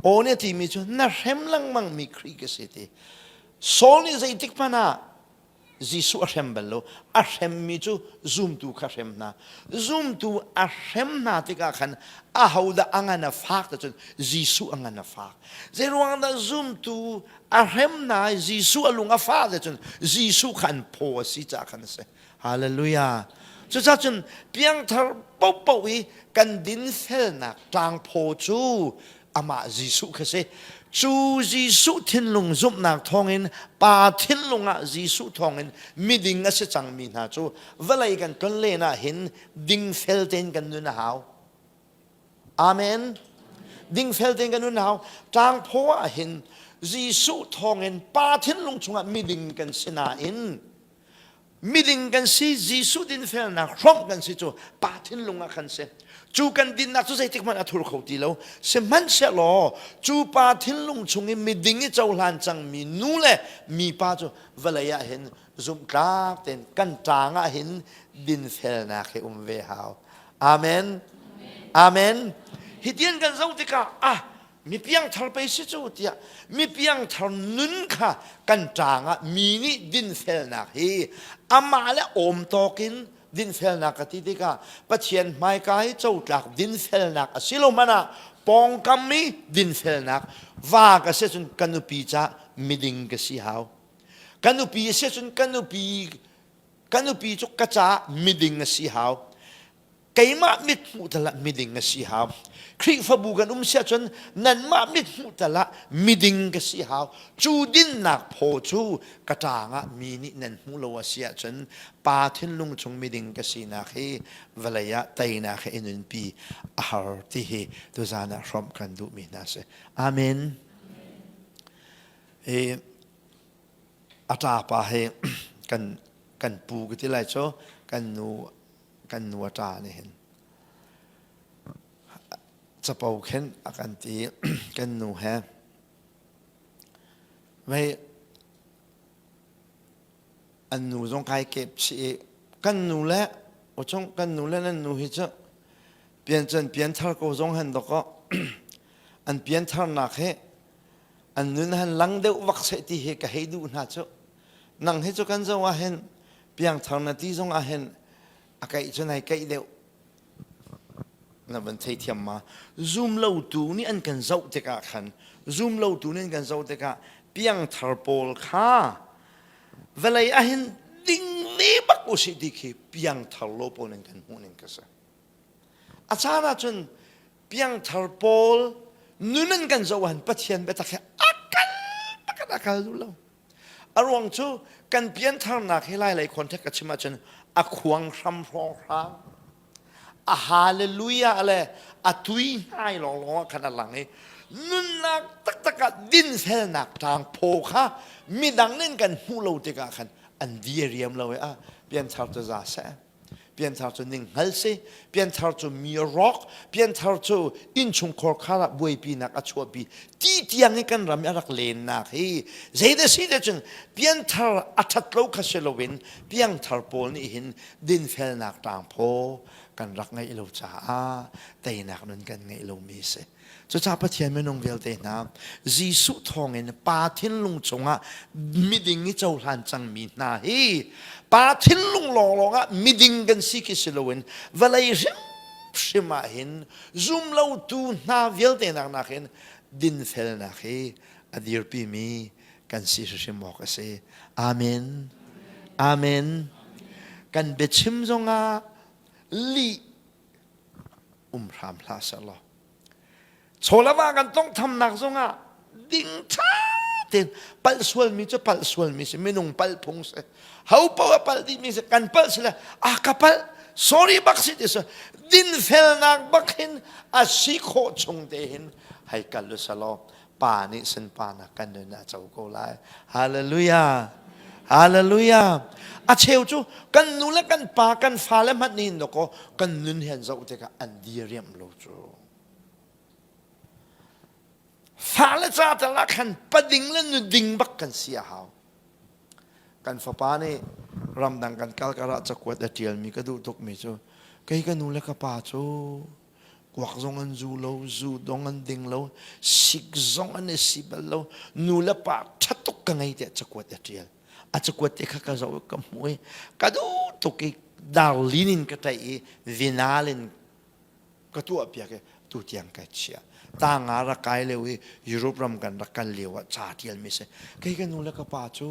Aw nih a timi cu na hrem lengmangmi Khrih ka si ti. Saul nih zeitik hmanh ah Jesuh a hrem bal lo. A hremmi cu zumtu kha hrem hna. Zumtu a hrem hna tikah khan ahodah a ngan a fak ti cun Jesuh a ngan a fak. Zeiruang dah zumtu a hrem hna i Jesuh a lung a fah ti cun Jesuh kha an phaw a si caah khan a si. Hallelujah. Cucaah cun piangthar paohpaoh i kan dinfelnak tlangphaw cu amah Jesuh kha si. Cu Jesuh thinlung zumhnak thawngin Pa thinlung ah Jesuh thawngin miding a si cangmi hna cu vawlei kan tlon len ah hin dingfel tein kan nun a hau. Amen. Dingfel tein kan nun a hau. Tlangphaw ah hin Jesuh thawngin Pa thinlung chungah miding kan si nain miding kan si Jesuh dinfelnak hrawmh kan si cu pa thinlung ah khan si cu kan dinnak cu zeitik hmanh a thur kho ti lo sihmanhsehlaw cu pa thinlung chung i miding i cohlan cangmi nu le mipa cu vawlei ah hin zumhtlak tein kan ṭang ah hin dinfelnak hi um ve hau amen amen hitian kan zoh tikah ah mi piangthar pei si cu tiah mi piangthar nun kha kan ṭang ah mi nih dinfelnak hi amah le awm tawk in dinfelnak ka ti tikah Pathian hmaika i cotlak dinfelnak a si lo hmanh ah pawngkam i dinfelnak va ka si cun ka nupi ca miding ka si hau ka nupi a si cun ka nupi ka nupi cu ka caah miding a si hau. Keimah mit hmuh tal ah miding ka si hau. Khrihfabu kan um si ahcun nanmah mit hmuh tal ah miding ka si hau. Cu dinnak phaw cu ka ṭaang ah mi nih nan hmuh lo a si ahcun pa thinlung chung miding ka sinak hi vawlei ah teinak he i nunpi a har ti hi tuzaan ah hrawmh kan duhmi hna si. Amen. Hi a ṭapa hi kan kan pu ka ti lai cu kan nu kan nu a ṭa nih hin capo khin a kan ti kan nu he mei an nu zong kai kep chih i kan nu le uchung kan nu le nan nu hi cu pian cun pianthar ko zong han dok an piantharnak hi an nun han lang deuh vak seh ti hi ka hei duh hna cu nang hi cu kan zo ah hin piangthar na ti zong ah hin a kaih cu nai kaih deuh na van theithiam ma zum lo tu nih an kan zoh tikah khan zum lo tu nih an kan zoh tikah piangthar pawl kha vawlei ah hin ding ve bak usih ti khi piangthar lo pawl in kan hmuh ning ka si a caan ahcun piangthar pawl nun an kan zoh han Pathian biatak hi a kal pakhat a kal duh lo A ruang cu kan piantharnak hi Lailei contact ka chim ahcun a khuang hram hrawng hrang a hallelujah le a tui hnai lawnglawng ah khan a lang i nunnak taktak ah dinfelnak tlang phaw kha midang nih kan hmuh lo tikah khan an di a riam lo i ah pianthar cu za seh Pianthar cu ninghngal si, pianthar cu mi rawk, pianthar cu innchungkhar khar ah buaipinak a chuahpi. Ti tiang i kan ram i a rak lennak hi zeidah si te cun pianthar a ṭhat lo kha si loin piangthar pawl nih hin dinfelnak ṭangphaw kan rak ngeih lo caah teinak nun kan ngeih lomi si. Cucaah Pathian minung vialte hna, Jesuh thawngin Pa thinlung chungah miding i cohlan cangmi hna hi Pa thinlung lawnglawng ah miding kan si khi si loin vawlei hrimhrim ah hin zumlotu hna vialte nak nakin dinfelnak hi a dirpimi kan si hrimhrim awk a si. Amen. Amen. Kan biachim zongah lih um hram hlah sehlaw chawlava kan tongthamnak zongah ding ṭha tein palh sualmi cu palh sualmi si minung palh phung si ho paoh a palh dihmi si kan palh si le a ka palh sorry bak si ti si dinfelnak bak hin a si khawh chung te hin hei kal u selaw pa nih sunparnak kan nun a co ko lai. Hallelujah. Hallelujah. A cheu cu kan nu le kan pa kan fale hmanh nih dawkaw kan nun he an zoh tikah an diriam lo cu. Fale ca tal ah khan pading le nuding bak kan si a hau. Kan fapa nih ramdang kan kal karah cakuat a ṭialmi ka duh tukmi cu kei ka nu le ka pa cu Kuak zong an zu lo, zu dong an ding lo, sik zong an i si bal lo. Nu le pa ṭha tuk ka ngei tiah cakuat a ṭial. A cakuat te kha ka zoh i ka hmuh i ka duh tuk i darlin in ka ṭaih i vinal in ka tuah piak i tu tiang ka chiah. Tanga rak kai lio i Europe ram kan rak kal lio ah ca ṭialmi si. Kei ka nu le ka pa cu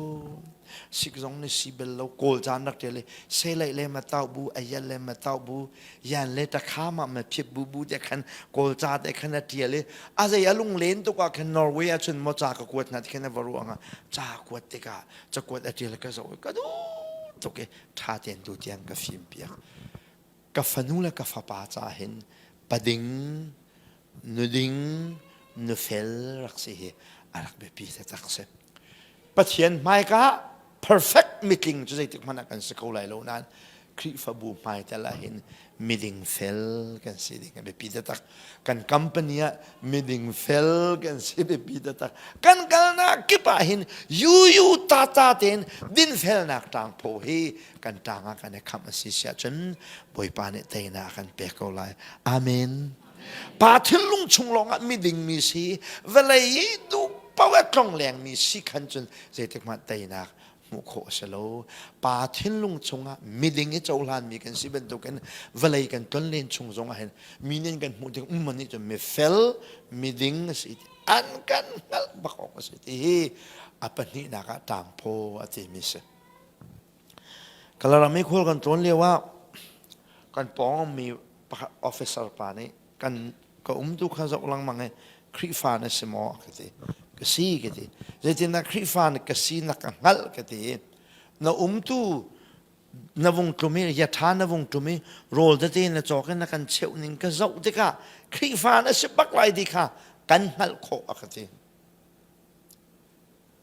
sik zong ni si bel lo kawl caan rak ṭial i selaih le ma tau bu ayal le ma tau bu yan le takha ma ma phit bu bu te khan kawl ca te khan a tial i a zei a lung len tuk ah khan Norway ah cun maw ca ka kuat hna ti khan a va ruang ah ca kuat tikah cakuat a tial ka zoh i ka duh tuk i tha tein tu tiang ka fim piak ka fanu le ka fapa ca hin pading nuding nufel rak si hi a rak biapi taktak si Pathian hmaika perfect mitling cu zeitik hmanh ah kan si ko lai lo nain Khrihfabu hmai tel ah hin miding fel kan si ding a biapi taktak. Kan company ah miding fel kan si biapi taktak. Kan kalnak kip ah hin yuyu tata tein dinfelnak ṭangphaw hi kan ṭang ah kan i khamh a si siah cun Bawipa nih teinak a kan pek ko lai. Amen. Pa thinlung chung lawngah miding mi si, vawlei i duh paoh a tlong lengmi si khan cun zeitik hmanh teinak hmuh khawh a si lo. Pa thinlung chungah miding i cohlanmi kan si bantukin vawlei kan ton len chung zongah hin mi nih kan hmuh tik um nih cun mifel miding a si an kan hngalh bak awk a si ti hi a pahnihnak ah ṭangphaw a timi si. Kalaram i khual kan tlawn lio ah kan pawng mi. Pakhat officer pa nih kan ka um tu kha zoh lengmang i Khrihfa na si maw ka ti. Ka si ka ti. Zeitindah Khrihfa na ka si na ka hngalh ka ti. Na umtu na vung tlum i yatha na vung tlum i rawl tete na cawk i na kan cheuh ning ka zoh tikah Khrihfa na si bak lai ti kha kan hngalh khawh a ka ti.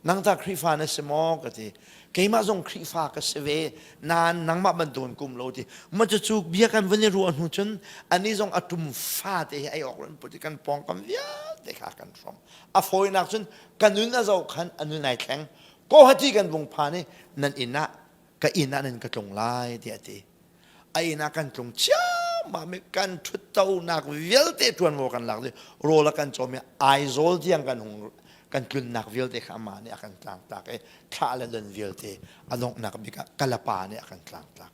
Nang tah Khrihfa na si maw ka ti. Keimah zong Khrihfa ka si ve nain nangmah bantukin kum lo ti. Ma cucu bia kan van i ruah hnu cun ani zong a tum fate hi ei awk ran put i kan pawngkam vialte kha kan hrawm. A fawinak cun ka nun a zoh khan a nun ai thleng. Kawhati kan vung phan i nan inn ah ka inn ah nan ka tlung lai tiah a ti. A inn ah kan tlung ciammam i kan ṭhuttonak vialte ṭuanvo kan lak i rawl a kan cawm i Aizawl tiang kan hung kan tlunnak vialte kha amah nih a kan tlangtlak i thlah le don vialte a donghnak bik ah Kalapa nih a kan tlangtlak.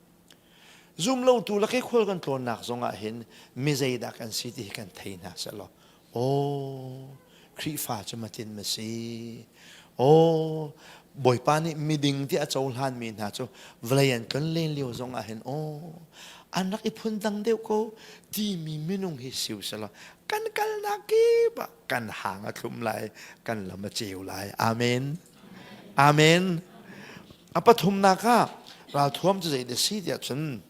Zumlotu lak i khual kan tlawnnak zong ah hin mi zeidah kan si ti hi kan thei hna sehlaw Aw, Khrihfa cu matin ma si. Aw, Bawipa nih miding ti a cohlanmi hna cu vawlei an tlon len lio zong ah hin aw, an rak i phundang deuh ko timi minung hi siu selaw kan kalnak kip ah kan hang a thlum lai, kan lam a ceu lai. Amen. Amen. A pathumnak ah ralthuam cu zei dah si tiah cun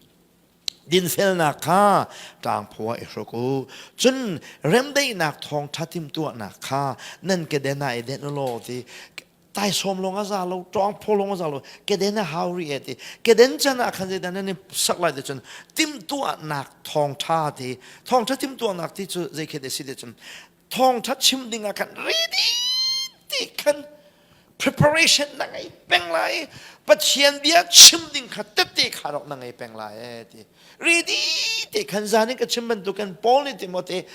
Dinfelnak kha tlangphaw ah i hruk u. Cun remdaihnak thawngṭha timhtuahnak kha nan keden ah i denh u law ti taisawm lawng a za lo, ṭawngphaw lawng a za lo, keden a hau rih e ti. Keden can ah khan zeidah nan i sak lai ti cun timhtuahnak thawngṭha ti thawngṭha timhtuahnak ti cu zei khi a si ti cun thawngṭha chim ding ah khan ready ti khan preparation na ngei peng lai Pathian bia chim ding kha tette kha rak na ngei peng lai e ti ready te khan zan in ka chim bantukin Paul nih Timote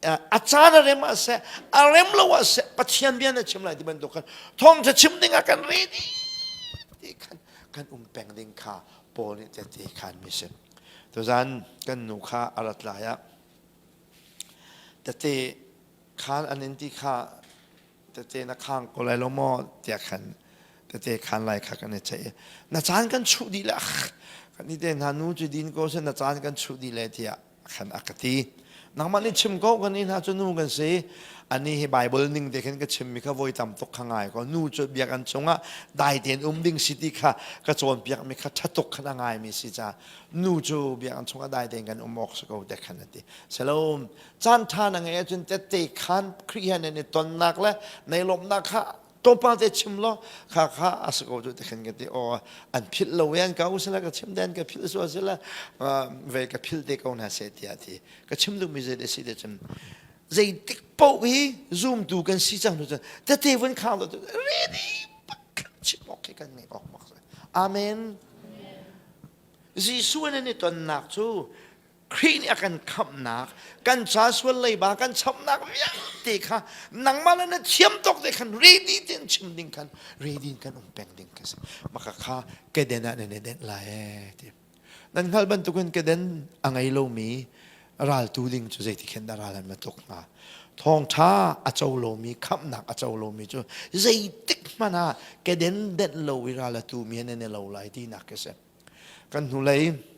a caan a rem ah seh a rem lo ah seh Pathian bia na chim lai ti bantuk khan thawngṭha chim ding ah kan ready ti khan kan um peng ding kha Paul nih tette khan mi si tuzan kan nu kha a rat lai ah Tete khaan an in ti kha tete na khang ko lai lo maw tiah khan tete khaan lai kha kan i ceih i na caan kan chuh dih le kan ni te hna nu cu din ko seh na caan kan chuh dih le tiah khan a ka ti. Nangmah nih chim ko kan ni hna cu nu kan si. Ani hi Bible ning te khin ka chimmi kha voi tam tuk kha ngai ko. Nu cu biakinn chungah dai tein um ding si ti kha ka cawnpiakmi kha ṭha tuk khan a ngaimi si caah nu cu biakinn chungah dai tein kan um awk si ko te khan a ti selo caan ṭha na ngeih ahcun tette khan Khrih he nan i tonnak le nei lawmhnak kha tlawmpal te chim law kha kha a si ko cu te khan ka ti aw an philh lo an ka usila ka chim den ka philh sual sila ve ka philh te ko hna seh tiah ti ka chim duhmi zei te si te cun zeitik paoh hi zumtu kan si cang nu cun tete vun khang lo ready pakhat chim awk khi kan ngeih awk bak amen Jesuh nan i tonnak cu Khrih nih a kan khamhnak, kan ca sual leiba kan chamnak vialte kha nangmah le na thiam tawk te khan ready tein chim ding khan ready in kan um peng ding ka si. Maka kha keden ah nan i denh lai ee ti. Nan hngalh bantukin keden a ngei lomi raltu ding cu zeiti khin dah ral an ma tuk hnga. Thawngṭha a co lomi, khamhnak a co lomi cu zeitik hmanh ah keden denh lo i ral a tumi an i lo lai tinak ka si. Kan hnulei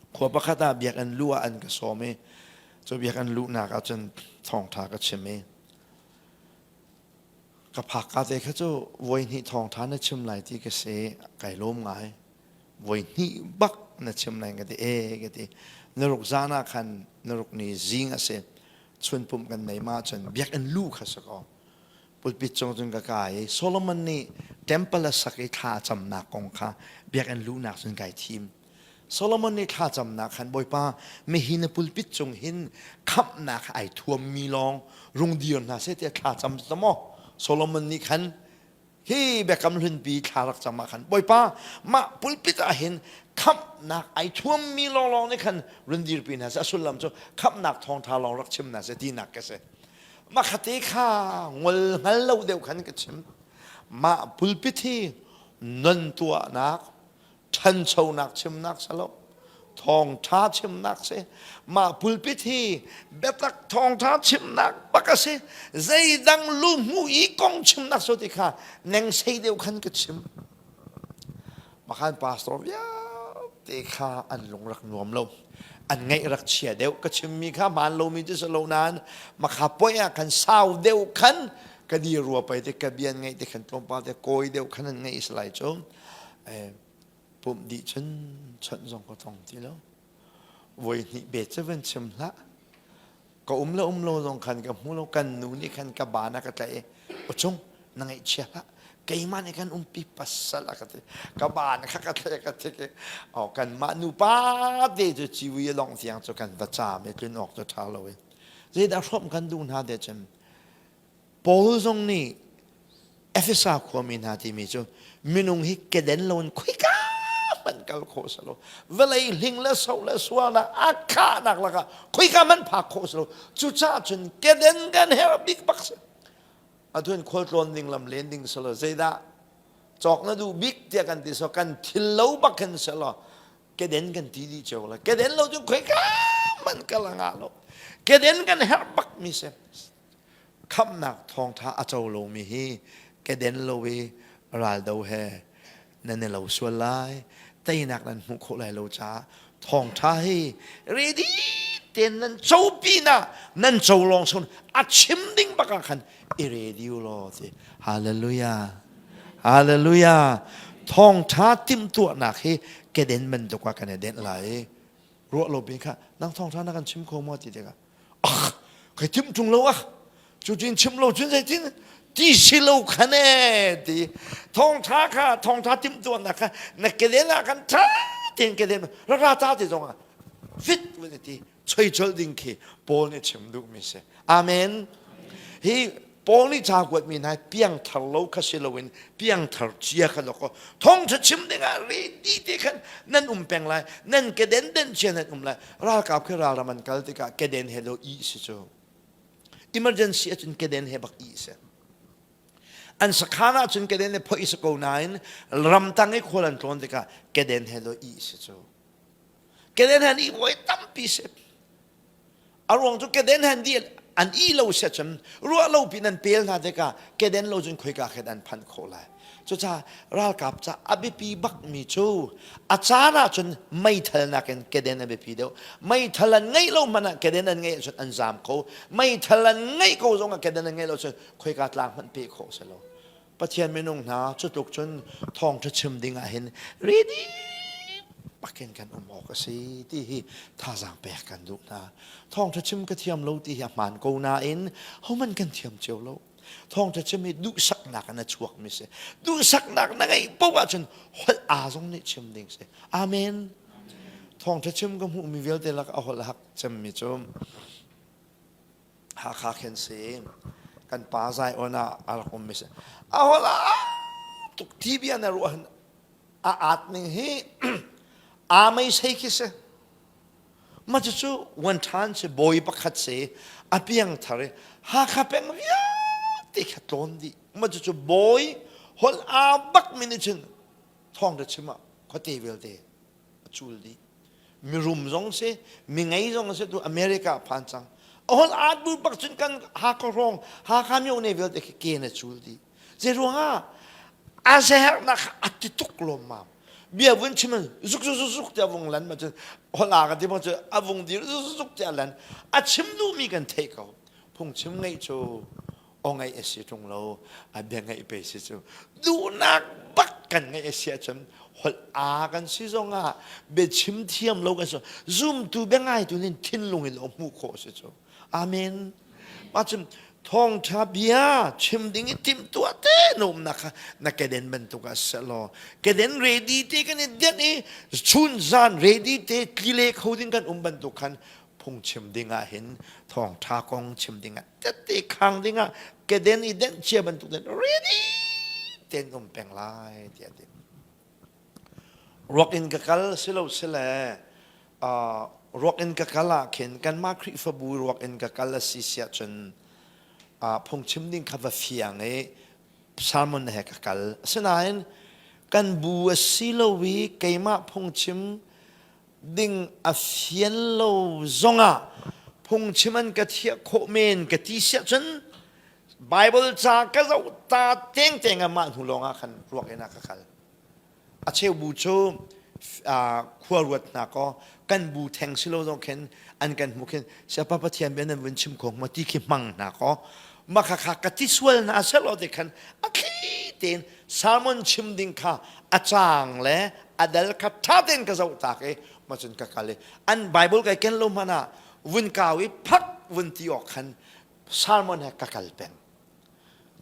khua pakhat ah biakinn luh ah an ka sawm i cu biakinn luhnak ah cun thawngṭha ka chim i ka phak ka te kha cu voi hnih thawngṭha na chim lai ti ka si kai lawm ngai voi hnih bak na chim lai ka ti e ka ti naruk zan ah khan naruk ni zing a si chun pumh kan nei ma cun biakinn luh kha si ko pulpit cung cun ka kai i Solomon nih temple a sak i thla a camnak kong kha biakinn luhnak cun kai thim. Solomon nih thla camnak khan Bawipa mihi na pulpit cung hin khamhnak ai thuammi lawng rung dir hna seh tiah thla cam ta maw Solomon nih khan hi biakam hlunpi thla rak cam ah khan Bawipa mah pulpit ah hin khamhnak ai thuammi lawnglawng nih khan run dirpi hna seh a sullam cu khamhnak thawngṭha lawng rak chim hna seh tinak ka si Makhate kha ngol hngal lo deuh khan ka chim. Mah pulpit hi non tuahnak, ṭhanchonak chimnak si lo, thawngṭha chimnak si. Mah pulpit hi biatak thawngṭha chimnak bak a si. Zeidang luhmuh i kong chimnak so ti kha nengsei deuh khan ka chim. Makhan pastor vialte kha an lung rak nuam lo. An ngaih rak chia deuh. Ka chimmi kha hmaan lomi cu si lo nain makha poi ah khan sau deuh khan ka dir rua pei te ka bia an ngaih te khan tlawmpal te kawi deuh khan an ngaih si lai cu. Pumh dih cun chawnh zong ka tong ti lo. Voi hnih bet cu van chim hlah. Ka um le um lo zong khan ka hmu lo. Kan nu nih khan ka baan a ka tlaih i Uchung na ngaihchia hlah. Keimah nih kan umpi pasal a ka ti. Ka baan kha ka tlaih ka thik i oh kanmah nupa te cu ciwi a lawng tiang cu kan va caam i tlun awk cu ṭha lo i. Zeidah hrawmh kan duh hna te cun Paul zong nih Efesa khuami hna timi cu minung hi keden loin khoika hmanh kal khawh si lo. Vawlei hling le so le sualnak a khahnak lakah khoika hmanh phak khawh si lo. Cucaah cun keden kan herh bik bak si. Atu in khualtlawn ding lam len ding si lo. Zeidah cawk na duh bik tiah kan ti so kan thil lo bak khin si lo. Keden kan ti dih cio la. Keden lo cun khoika hmanh kal a ngah lo. Keden kan herh bak mi si. Khamhnak thawngṭha a co lomi hi keden lo i raldo he nan i lo sual lai. Teinak nan hmuh khawh lai lo caah thawngṭha hi ready tein nan co pinah nan co lawng sun a chim ding bak ah khan i ready u law ti. Hallelujah. Hallelujah. Thawngṭha timhtuahnak hi keden bantuk ah kan i denh lai. Ruah lo pin kha nang thawngṭha na kan chim kho maw ti tikah ah kai timh ṭung lo ah cutin chim lo cun zeitin ti si lo khan e ti thawngṭha kha thawngṭha timhtuahnak kha na keden ah khan ṭha tein keden ra ta ti zong ah fit vun ti choi colh ding khi Paul nih chim duhmi si amen hi Paul nih ca kuatmi hna piangthar lo kha si loin piangthar cia kha dawkaw thawngṭha chim dingah ready te khan nan um peng lai nan keden den cia nan um lai ralkap khi ralram an kal tikah keden he lo i si cu emergency ahcun keden he bak i si an sakhan ahcun keden he phoih si ko nain ramtang i khual an tlawn tikah keden he lo i si cu keden he an i voi tampi si A ruang cu keden han di an i lo sia cun ruah lo pin an pel hna tikah keden lo cun khoika khin an phanh khawh lai. Cucaah ralkap ca a biapi bakmi cu a caan ahcun meithal nakin keden a biapi deuh. Meithal an ngeih lo hmanh ah keden an ngeih ahcun an zaam kho. Meithal an ngeih ko zong ah keden an ngeih lo cun khoika tlang hmanh peh khawh si lo. Pathian minung hna cutluk cun thawngṭha chim ding ah hin ready bakin kan um awk a si ti hi thazaang pek kan duh hna. Thawngṭha chim ka thiam lo ti hi a hmaan ko nain hohmanh kan thiam cio lo. Thawngṭha chim hi duhsaknak in a chuakmi si. Duhsaknak na ngeih paoh ahcun holh aa zong nih chim ding si. Amen. Thawngṭha chim ka hmuhmi vialte lak a holh hak cemmi cu Hakha khin si kan pa Zion ah a rak um mi si a holh a tuk ti bia na ruah a at ning hi aa mei sei khi si ma cu cu wan than si bawi pakhat si a piang thar i Hakha peng vialte kha tlawn dih ma cu cu bawi holh aa bak mi nih cun thawng te chim ah khuate vialte a cul dih mirum zong si mi ngei zong si tu America phan cang a hol at bu bak cun kan Hakha hrawng Hakha myo ne vialte khi ke na cul dih zei ruangah a sehernak a ti tuk lawm mam bia vun chim zuk zuk zuk zuk tiah vung lan ma cun hol a ka ti bang cu a vung dir zuk zuk tiah lan a chim duhmi kan theih ko phungchim ngeih cu aw ngaih a si ṭung lo a bia ngaih pe si cu duhnak bak kan ngaih a si ahcun holh aa kan si zongah biachim thiam lo kan si zumtu bia ngaitu nih thinlung in a hmuh khawh si cu amen mah cun thawngṭha bia chim ding i timhtuah te na umnak kha na keden bantuk ah seh law keden ready te kan i denh i chun zan ready te tlile kho ding kan um bantuk khan phungchim ding ah hin thawngṭha kong chim ding ah tette khang ding ah keden i denh cia bantuk in ready ten um peng lai tiah ti ruak in ka kal silo sile ruak in ka kal ah khin kanmah Khrihfabu ruak in ka kal a si siah cun phungchim ding kha va fiang i sermon he ka kal asinain kan bu a si lo i keimah phungchim ding a fian lo zongah phungchim an ka thiah khawh men ka ti siah cun Bible ca ka zoh ta tengteng ah mah hnu lawngah khan ruak in ah ka kal. A cheu bu cu Khua ruat hna kaw kan bu theng si lo zong khin an kan hmu khin siapa Pathian bia nan vun chim kho ma ti khi hmang hna kaw ma kha kha ka ti sual hna selaw te khan a thli tein sermon chim ding kha a cang le a dal kha tha tein ka zoh tak i ma cun ka kal i an Bible kai ken lo hmanh ah vun kau i phak vun ti awk khan sermon he ka kal peng.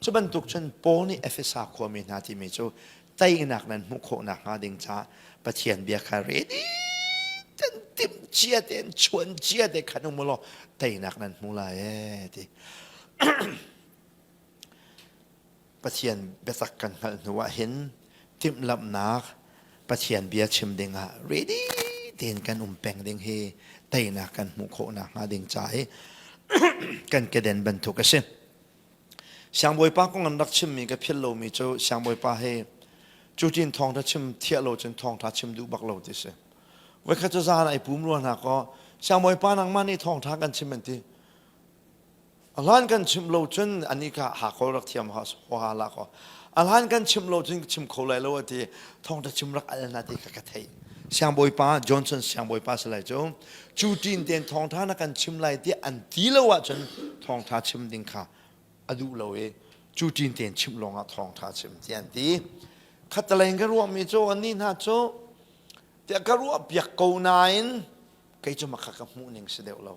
Cu bantuk cun Paul nih Efesa khuami hna timi cu teinak nan hmuh khawh nakhnga ding caah Pathian bia kha ready ten timh cia tein chuan cia te khan um law teinak nan hmu lai ee ti. Pathian biatak kan hngalh hnu ah hin timhlamhnak Pathian bia chim ding ah ready tein kan um peng ding hi teinak kan hmuh khawh nakhnga ding ca i kan keden bantuk a si. Siangbawipa kong an rak chimmi ka philh lomi cu siangbawipa he cutin thawngṭha chim thiah lo cun thawngṭha chim duh bak lo ti si. Voikhat cu zan ai pum rua hna kaw siangbawipa nangmah nih thawngṭha kan chim an ti. A hlan kan chim lo cun ani kha ha rak thiam ha la kaw a hlan kan chim lo cun chim kho lai lo a ti thawngṭha chim rak al na ti kha ka theih. Siangbawipa Johnson siangbawipa si lai cu cu ṭin tein thawngṭha na kan chim lai tiah an ti lo ahcun thawngṭha chim ding kha a duh lo i cu ṭin tein chim lawngah thawngṭha chim tiah an ti. Khattelei in ka ruahmi cu annih hna cu tiah ka ruah piak ko nain kei cu makha ka hmuh ning si deuh lo.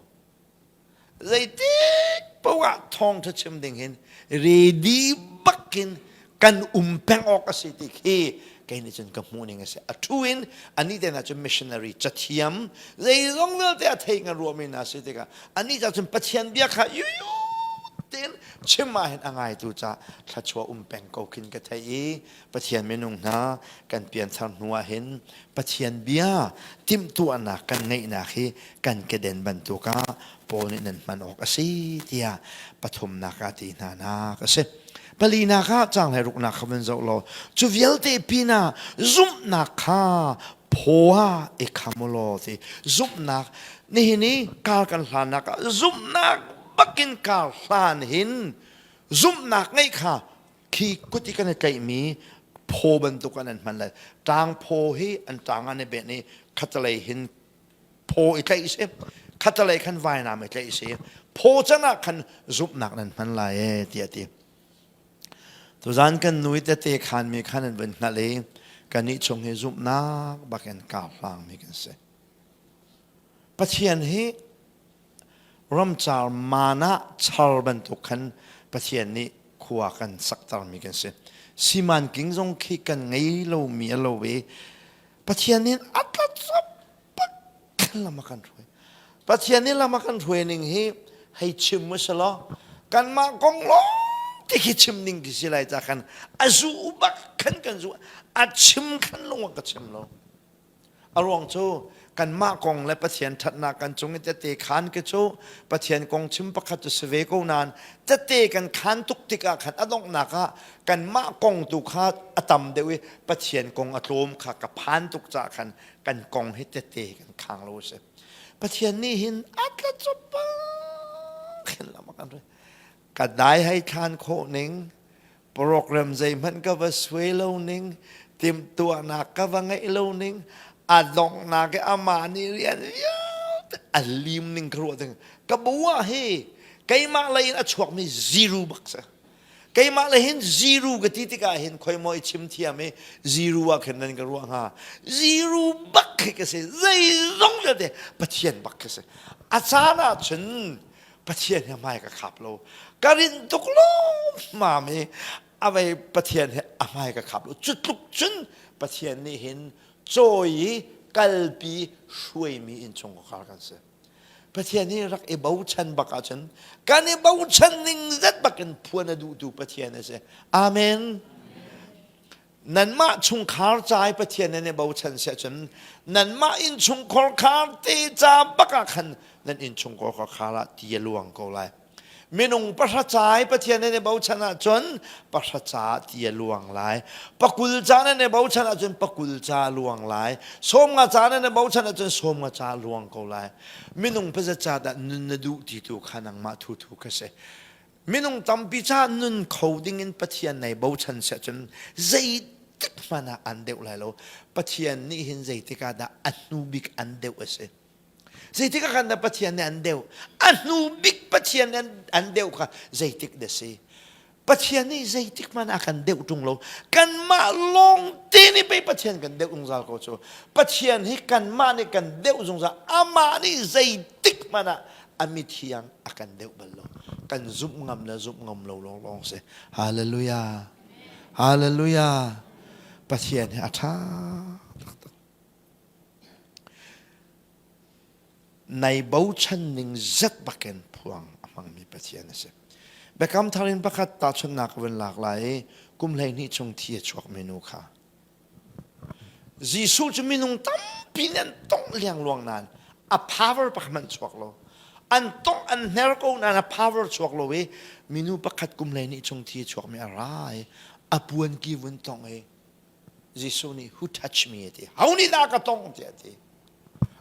Zeitik paoh ah thawngṭha chim ding hin ready bakin kan um peng awk a si ti khi kei nih cun ka hmuh ning a si. A thu in anih te hna cu missionary cathiam zeizong vialte a thei ngan ruahmi hna si tikah anih ca cun Pathian bia kha yuyu tein chim ah hin a ngaitu ca thluachuah um peng ko khin ka thei i Pathian minung hna kan pianthar hnu ah hin Pathian bia timhtuahnak kan ngeihnak hi kan keden bantuk ah Paul nih nan hman awk a si tiah pathumnak ah ti hna nak a si. Palinak ah caang hlei ruknak kha vun zoh law cu vialte pinah zumhnak kha phaw ah i kham u law ti zumhnak nihin i kar kan hlannak ah zumhnak bakin kar hlan hin zumhnak ngeih kha Khi kut i kan i tlaihmi phaw bantuk an an hman lai. Ṭang phaw hi an ṭang an i benh i khatalei hin phaw i tlaih si. Khatalei khan vainam i tlaih si. Phaw can ah khan zumhnak nan hman lai ee tiah a ti. Tuzan kan nu i tete khanmi khan an vun hngalh i kannih chung hi zumhnak bakin kar hlangmi kan si. Pathian hi Ramcar maan ah char bantuk khan Pathian nih khua kan saktermi kan si. Simanking zong khi kan ngei lomi a lo i Pathian nih a tlachuap bak khan lam a kan hruai. Pathian nih lam a kan hruai ning hi hei chim u selaw kanmah kong lawng ti khi chim ning khi si lai ca khan a zu bak khan kan zu a chim khan lung a ka chim lo. A ruang cu kanmah kong le Pathian ṭhatnak kan cung i tete khaan khi cu Pathian kong chim pakhat cu si ve ko nain tete kan khaan tuk tikah khan a donghnak ah kanmah kong tu kha a tam deuh i Pathian kong a tlawm kha ka phan tuk caah khan kan kong hi tete kan khang lo a si. Pathian nih hin a tla khin lam a kan ri. Ka dai hei thlan khawh ning program zeihmanh ka va suai lo ning timhtuahnak ka va ngeih lo ning a donghnak i amah nih rian vialte a lim ning ka ruah ding ka bu ah hi keimah lei in a chuakmi zero bak si keimah lei hin zero ka ti tikah hin khoi maw i chim thiam i zero ah khin nan ka ruah hnga zero bak khi ka si zeizong vialte Pathian bak ka si a caan ah cun Pathian he hmai ka khap lo ka rin tuk lawmmam i a vei Pathian he a hmai ka khap lo cu tluk cun Pathian nih hin cawi i kalpi hruaimi innchungkhar kan si Pathian hi rak i bochan bak ahcun kan i bochan ning zet bakin phuan a duhtu Pathian a si amen Nanmah chungkhar ca i Pathian nan i bochan si ahcun nanmah innchungkhar khar te ca bak ah khan nan innchungkhar khar ah ti a luang ko lai. Minung pahra ca i Pathian nan i bochan ahcun pahra ca ti a luang lai. Pakul ca nan i bochan ahcun pakul ca a luang lai. Sawmnga ca nan i bochan ahcun sawmnga ca a luang ko lai. Minung pazat ca dah nun na duh ti tu kha nangmah thuthu kha si. Minung tampi ca nun kho dingin Pathian nei bochan si ahcun zei. hmanh ah an deuh lai lo. Pathian nih hin zeitik ah dah a hnu bik an deuh a si. Zeitik ah khan dah Pathian nih an deuh? A hnu bik Pathian nih an deuh kha zeitik dah si? Pathian nih zeitik hmanh a kan deuh ṭung lo. Kanmah lawng te nih pei Pathian kan deuh zungzal ko cu. Pathian hi kanmah nih kan deuh zungzal. Amah nih zeitik hmanh ah a mithiang a kan deuh bal lo. Kan zumh ngam le zumh ngam lo lawnglawng si. Hallelujah. Hallelujah. Pathian hi a ṭha taktak. Nai bochan ning zat bakin phuang a hmangmi Pathian a si. Biakam thar in pakhat tahchunhnak ka vun lak lai i kum 12 chung thi a chuakmi nu kha. Jesuh cu minung tampi nih an tongh liangluang nain a power pakhat hmanh chuak lo. An tongh an hner ko nain a power chuak lo i minu pakhat kum 12 chung thi a chuakmi a ra i a puan ki vun tongh i Jesuh nih who touch me a ti. Ho nih dah ka tongh tiah a ti.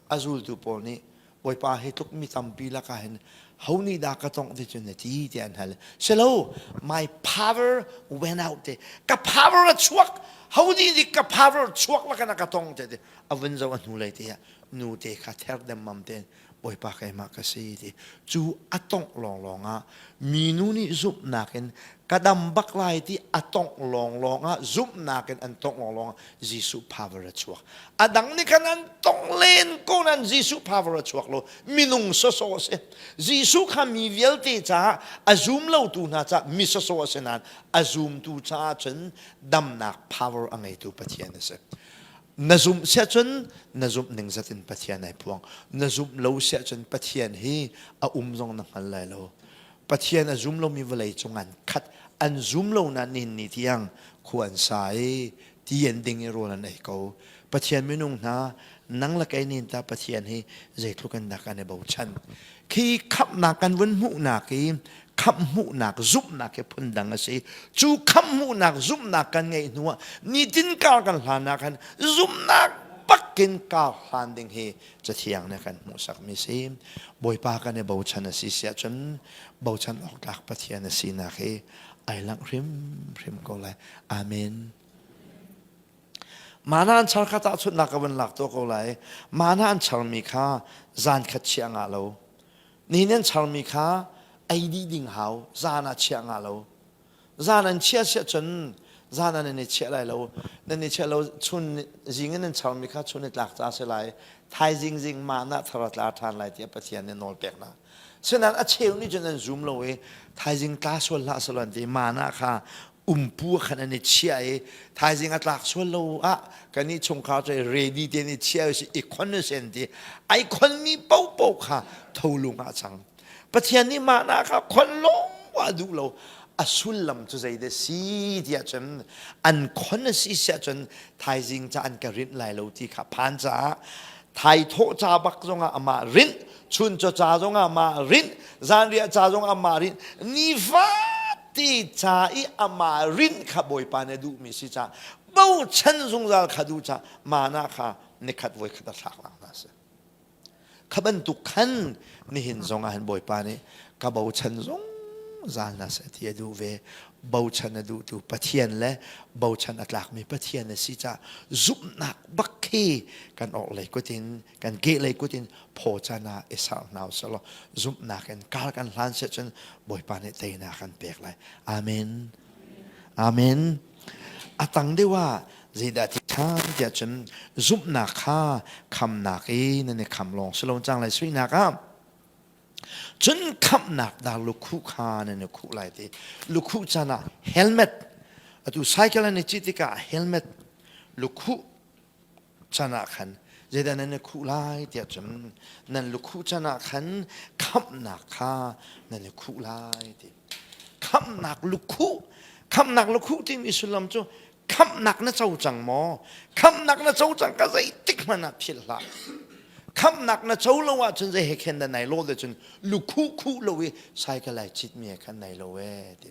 A zultu pawl nih Bawipa hi tluk mi tampi lakah hin ho nih dah ka tongh ti cun na ti tiah an hal. Silo, my power went out ti. Ka power a chuak. Ho nih nih ka power chuak lakan a ka tong ti. A vun zo a hnulei te ah nu te kha ther demmam tein Bawipa keimah ka si ti. Cu a tongh lawnglawng ah minu nih zumhnak in ka dam bak lai ti a tongh lawnglawng ah zumhnak in an tongh lawnglawng ah Jesuh power a chuak. A dang nih khan an tongh len ko nain Jesuh power a chuak lo. Minung sawsawh a si. Jesuh kha mi vialte caah a zum lotu hna caah mi sawsawh a si nain a zumtu caah cun damnak power a ngeitu Pathian a si. Na zumh siah cun na zumh ning zat in Pathian ai phuang. Na zumh lo siah cun Pathian hi a um zong na hngal lai lo. Pathian a zum lomi vawlei cung an khat. An zum lo nain nihin ni tiang khua an sa i ti an ding i rawl an ei ko. Pathian minung hna nang le kei nin ta Pathian hi zeitluk in dah kan i bochan. Khi khamhnak kan vun hmuhnak i khamh hmuhnak zumhnak hi phundang a si. Cu khamh hmuhnak zumhnak kan ngeih hnuah nitin kar kan hlan ah khan zumhnak bakin kar hlan ding hi cathiang nih kan hmuhsakmi si. Bawipa kan i bochan a si siah cun bochan awk tlak Pathian a sinak hi ai langh hrimhrim ko lai. Amen. Mana an char kha tahchunhnak ka vun lak tuah ko lai. Mana an charmi kha zan khat chiah ngah lo. Nihin an charmi kha ei dih ding hau, zan ah chiah ngah lo. Zan an chiah siah cun zan ah nan i chiah lai lo. Nan i chiah lo chun zing in nan charmi kha chun i tlak ca si lai. Thaizing zing mana thar a tla ṭhan lai tiah Pathian nih nawl pek hna. Sinain a cheu nih cun an zum lo i thaizing tla sual hlah selaw an ti mana kha umpu khan an i chiah i thaizing a tlak sual lo ah kan i chungkhar cu ready te in i chiah si i khon si an ti ai khonmi popo kha tholung ah cang Pathian nih mah na kha khon lawng a duh lo a sullam cu zei dah si tiah cun an khon a si siah cun thaizing ca an ka rinh lai lo ti kha phan caah thai thawh ca bak zongah amah rinh chun caw ca zongah amah rinh zanriah ca zongah amah rinh nifate ca i amah rinh kha Bawipa nih a duhmi si ca bochan zungzal kha duh ca mana kha nikhat voi khat a thlak lang hna si Kha bantuk khan nihin zong ah hin Bawipa nih ka bochan zungzal hna seh ti a duh ve. Bochan a duhtu Pathian le bochan a tlakmi Pathian a si caah zumhnak bak khi kan orhlei kut in kan kehlei kut in phaw can ah i serh hna usih law zumhnak in kar kan hlan seh cun Bawipa nih teinak kan pek lai. Amen. Amen. A tang deuh ah zeidah ti ṭhan tiah cun zumhnak kha khamnak i nan i kham lawng si lo cang lai suinak ah cun khamhnak dar lukhuh kha nan i khuh lai ti lukhuh can ah helmet atu cycle an i cit tikah helmet lukhuh can ah khan zeidah nan i khuh lai tiah cun nan lukhuh can ah khan khamhnak kha nan i khuh lai ti khamhnak lukhuh khamhnak lukhuh timi sullam cu khamhnak na co cang maw khamhnak na co cang ka zeitik hmanh ah philh hlah khamhnak na co lo ahcun zei he khen na nai lo le cun lukhuh khuh lo i cycle ai citmi he khan nai lo e ti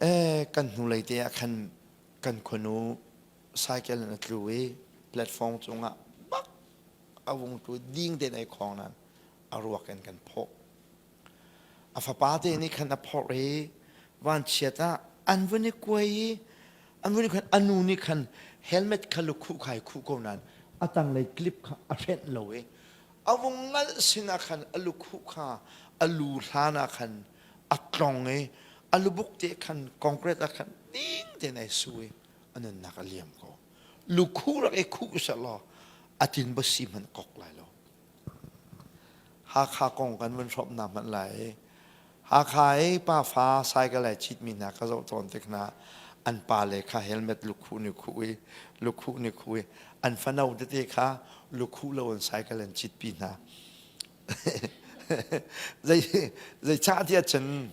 eh kan hnulei te ah khan kan khuanu cycle in a tlu i platform cungah bak a vung tlu ding tein ai khawng nain a ruak in kan phawh a fapa te nih khan a phorh i vanchiat ah an vun i kuai i. An vun khan anu nih khan helmet kha lukhuh kha ai khuh ko nain a tanglei clip kha a hrenh lo i a vung ngalh sinah khan a lukhuh kha a lu hlan ah khan a tlong i a lubuk te khan concrete ah khan ding tein ai su i a nunnak a liam ko. Lukhuh rak i khuh seh law a tin ba si hmanh kok lai lo. Hakha kong kan vun hrawmh hna hmanh lai. Hakha i pafa cycle ai citmi hna ka zoh tawn tik hna an pale kha helmet lukhuh nih khuh i lukhuh nih khuh i an fano tete kha lukhuh lo in cycle an citpi hna. Zei zeicah tiah cun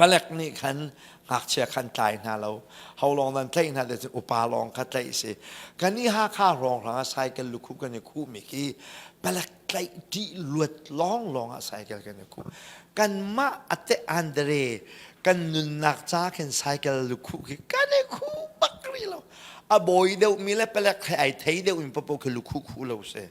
Palek nih khan ngakchia khan tlai hna lo. Ho lawng nan tlaih hna te cu upa lawng kha tlaih si. Kan i Hakha hrawnghrang ah cycle lukhuh kan i khuhmi khi palek tlaih ṭih luat lawnglawng ah cycle kan i khuh. Kanmah ate Andre kan nunnak ca khin cycle lukhuh khi kan i khuh bak rih lo. A bawi deuhmi le palek he ai thei deuhmi paohpaoh khi lukhuh khuh lo si.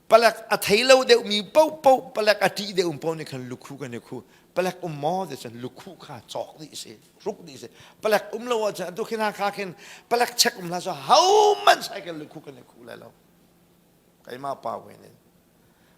Palek a thei lo deuhmi paohpaoh palek a ṭih deuh paoh nih khan lukhu kan i khu. Palek um maw ti cun lukhu kha cawk dih si, hruk dih si. Palek um lo ahcun atu khin Hakha khin palek check um hlah so hohmanh cycle lukhu kan i khu lai lo. Keimah pa wen in.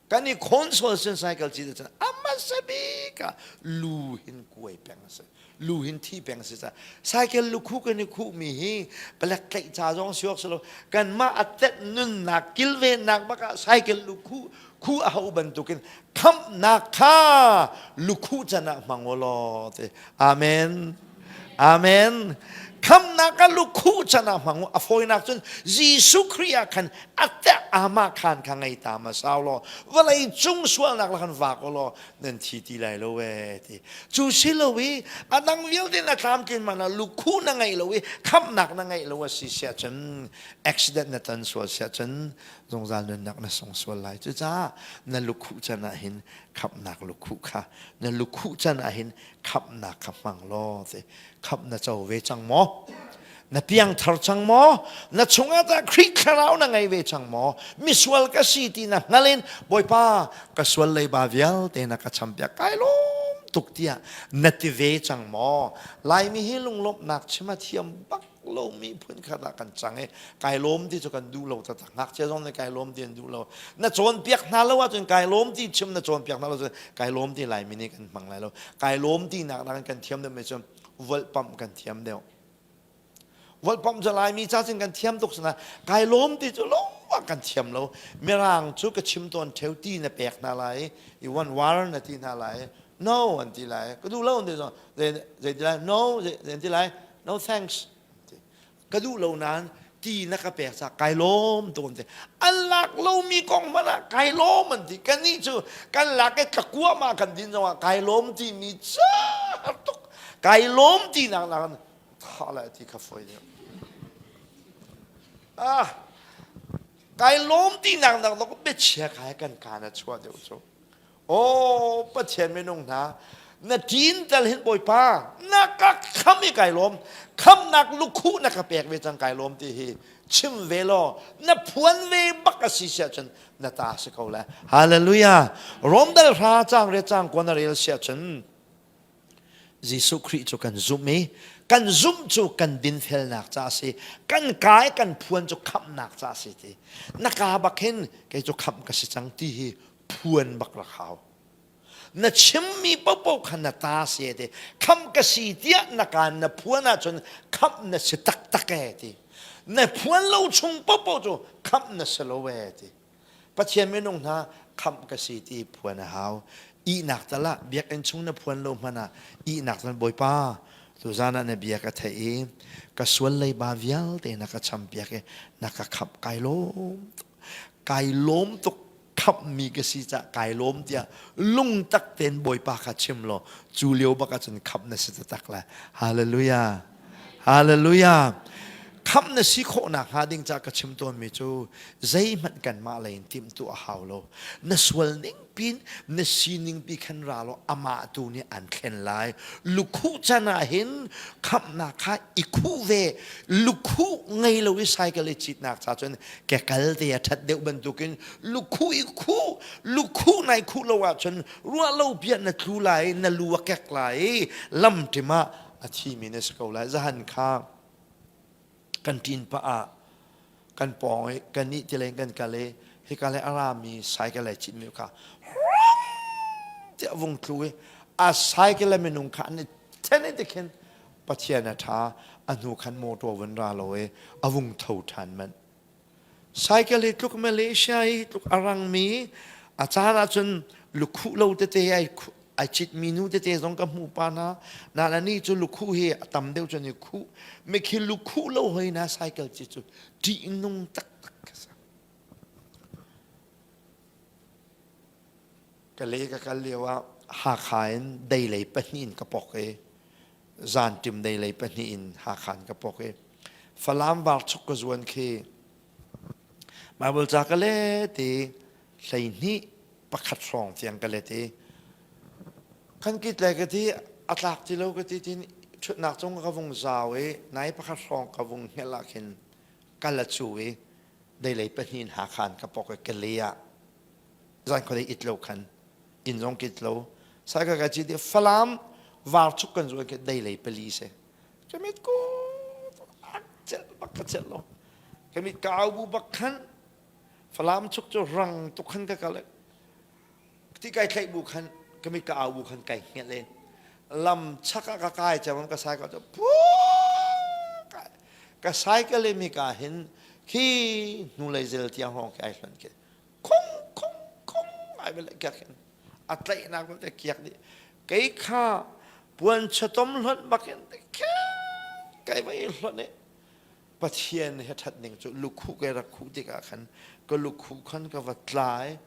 Kan i console sin cycle ci cun a hmasa bik ah lu hin kuai peng a si. Lu hin thi peng si ca cycle lukhu kan i khuhmi hi palek tlaih ca zong si awk si lo kanmah a tet nunnak kilvennak bak ah cycle lukhu khu a hau bantukin khamhnak kha lukhu can ah hmang u law ti amen amen khamhnak a lukhu can ah hmang u a fawinak cun Jesuh Khrih ah khan a te ama khan kha ngei ta ma sau law vawlei cung sualnak la khan vak u law nan thi ti lai lo ee ti cu si lo i a dang vialte na tlamtlin man ah lukhu na ngeih lo i khamhnak na ngeih lo a si siah cun accident na ton sual siah cun zungzal nunnak na sung sual lai cucaah na lukhuh can ah hin khamhnak lukhuh kha na lukhuh can ah hin khamhnak kha hmang law ti khamh na co ve cang maw Na piangthar cang maw? Na chungah tah Khrih thlarau na ngei ve cang maw? Misual ka si ti na hngal in Bawipa ka sual leiba vialte na ka champiak kai lawm tuk tiah na ti ve cang maw? Laimi hi lunglawmhnak chim a thiam bak lomi phun khat ah kan cang i kai lawm ti cu kan duh lo taktak ngakchia zong nih kai lawm ti an duh lo na cawnpiak hna lo ahcun kai lawm ti chim na cawnpiak hna lo cun kai lawm ti Laimi nih kan hmang lai lo kai lawm ti nak nakin kan thiam deuh mi cu volhpamh kan thiam deuh Volhpamh cu Laimi ca cun kan thiam tuk sana kai lawm ti cu lawng kan thiam lo. Mirang cu ka chim tawn theo ti na pek hna lai you want water na ti hna lai no an ti lai ka duh lo an ti zong zei ti lai no zei ti lai no thanks ka duh lo nain ti na ka pek ca kai lawm tuk an ti an lak lomi kong hmanh ah kai lawm an ti kannih cu kan lak i tlakua ma kan din zongah kai lawm timi ca tuk kai lawm ti nak nak thah lai ti kha fawi deuh ah kai lawm ti nak nak dok biachia kai kan kaan a chuah deuh cu oh pathian minung hna na ṭin tal hin bawipa na ka kham i kai lawm khamnak lukhuh na ka pek ve cang kai lawm ti hi chim ve law na phuan ve bak a si siah cun na ta si ko lai hallelujah romdal hra cang re cang kuan a rel siah cun Jesuh Khrih cu kan zumh i kan zumh cu kan dinfelnak ca a si kan ka i kan phuan cu khamhnak ca a si ti na ka bak hin kei cu khamh ka si cang ti hi phuan bak rak hau na chimmi paohpaoh kha na ta si ti khamh ka si tiah na kaan na phuan ahcun khamh na si taktak e ti na phuan lo chung paohpaoh cu khamh na si lo e ti Pathian minung hna khamh ka si ti phuan a hau. Ihnak tal ah biakinn chung na phuan lo hmanh ah ihnak tal Bawipa tuzan ah na bia ka theih i ka sual leiba vialte na ka champiak i na ka khamh kai lawm tuk. Kai lawm tuk khamhmi ka si cah kai lawm tiah lungtak tein Bawipa kha chim law cu lio bak ahcun khamh na si taktak lai. Hallelujah. Hallelujah. Khamh na si khawh nakhnga ding ca ka chim tawnmi cu zeihmanh kanmah lei in timhtuah a hau lo. Na sual ning pin na sining pi khan ra law amah tu nih an thlen lai. Lukhuh can ah hin khamhnak kha i khuh ve. Lukhuh ngei lo i cycle i citnak ca cun ke kal te a ṭhat deuh bantukin lukhuh i khuh lukhuh nai khuh lo ahcun ruah lo piah na tlu lai na lu a kek lai i lamṭim ah a thimi na si ko lai zahan kha. Kan ṭin pah ah kan pawng i kan nih ti leng kan kal i hika le a rami cycle ai citmi kha tiah vung tlu i a cycle le minung kha an i then i tikhin Pathian a ṭha a hnu khan motor vun ra lo i a vung tho ṭhan manh. Cycle hi tluk Malaysia hi tluk a rangmi a caan ahcun lukhuh lo tete ai ai citmi nu tete zong ka hmuh pa hna. Na ni cu lukhuh hi a tam deuh cun i khuh. Mikhi lukhuh lo hoi na cycle ci cu ṭihnung taktak ka si. Ka le ka kal lio ah Hakha in deilei pahnih in ka pok i zanṭim deilei pahnih in Hakha in ka pok i Falam varchuk ka zuan khi Bible ca ka let i 12 pakhat hrawng tiang ka let i kan kit le ka ti a tlak ti lo ka ti tin ṭhutnak cung ka vung zau i nai pakhat hrawng ka vung hngelh ah khin kal a cu i deilei pahnih in Hakha in ka pok i ka le ah zan khuadei it lo khan inn zong kit lo sai ka ka ci ti Falam varchuk kan zuan khi deilei pali si ka mit ko celh bak ka celh lo ka mit ka au bu bak khan Falam chuk cu rang tuk khan ka kal ti kai thlaih bu khan ka mit ka au bu khan kai hngelh i lam chak ah ka kai cang ka sai ka cu ka cycle i mi ka hin khi hnulei zel tiang hrawng khi ai hlonh khi khong khong khong ai bel kiak hin a tlaihnak vialte kiak dih kei kha puan chatom hlonh bakin kai vai hlonh i Pathian he that ning cu lukhuh kai rak khuh tikah khan ka lukhuh khan ka va tlai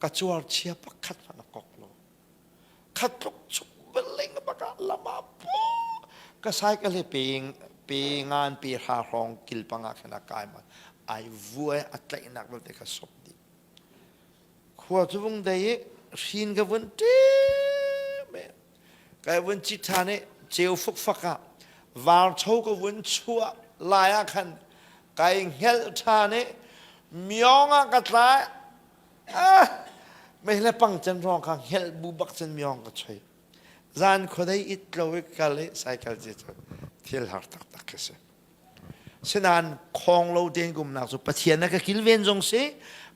ka cuar chia pakhat hmanh a kok lo khat tluk chuk beling baka lama pu ka sai ka le peng pe ngan pe hra hrawng kil panga khan a kai ma ai vuai a tlaihnak vialte kha sop dih khua cu vung dei i hrin ka vun ṭim kai vun ci ṭhan i ceu fukfak ah varcho ka vun chuah lai ah khan kai hngelh ṭhan i myong ah ka tlai ah mei le pang cen ruang kha hngelh bu bak cun myong ka choi zan khuadei it lo i kal i cycle ci cu thil har taktak khi si Sinain khawng lo tein kumnak cu Pathian a ka kilven zong si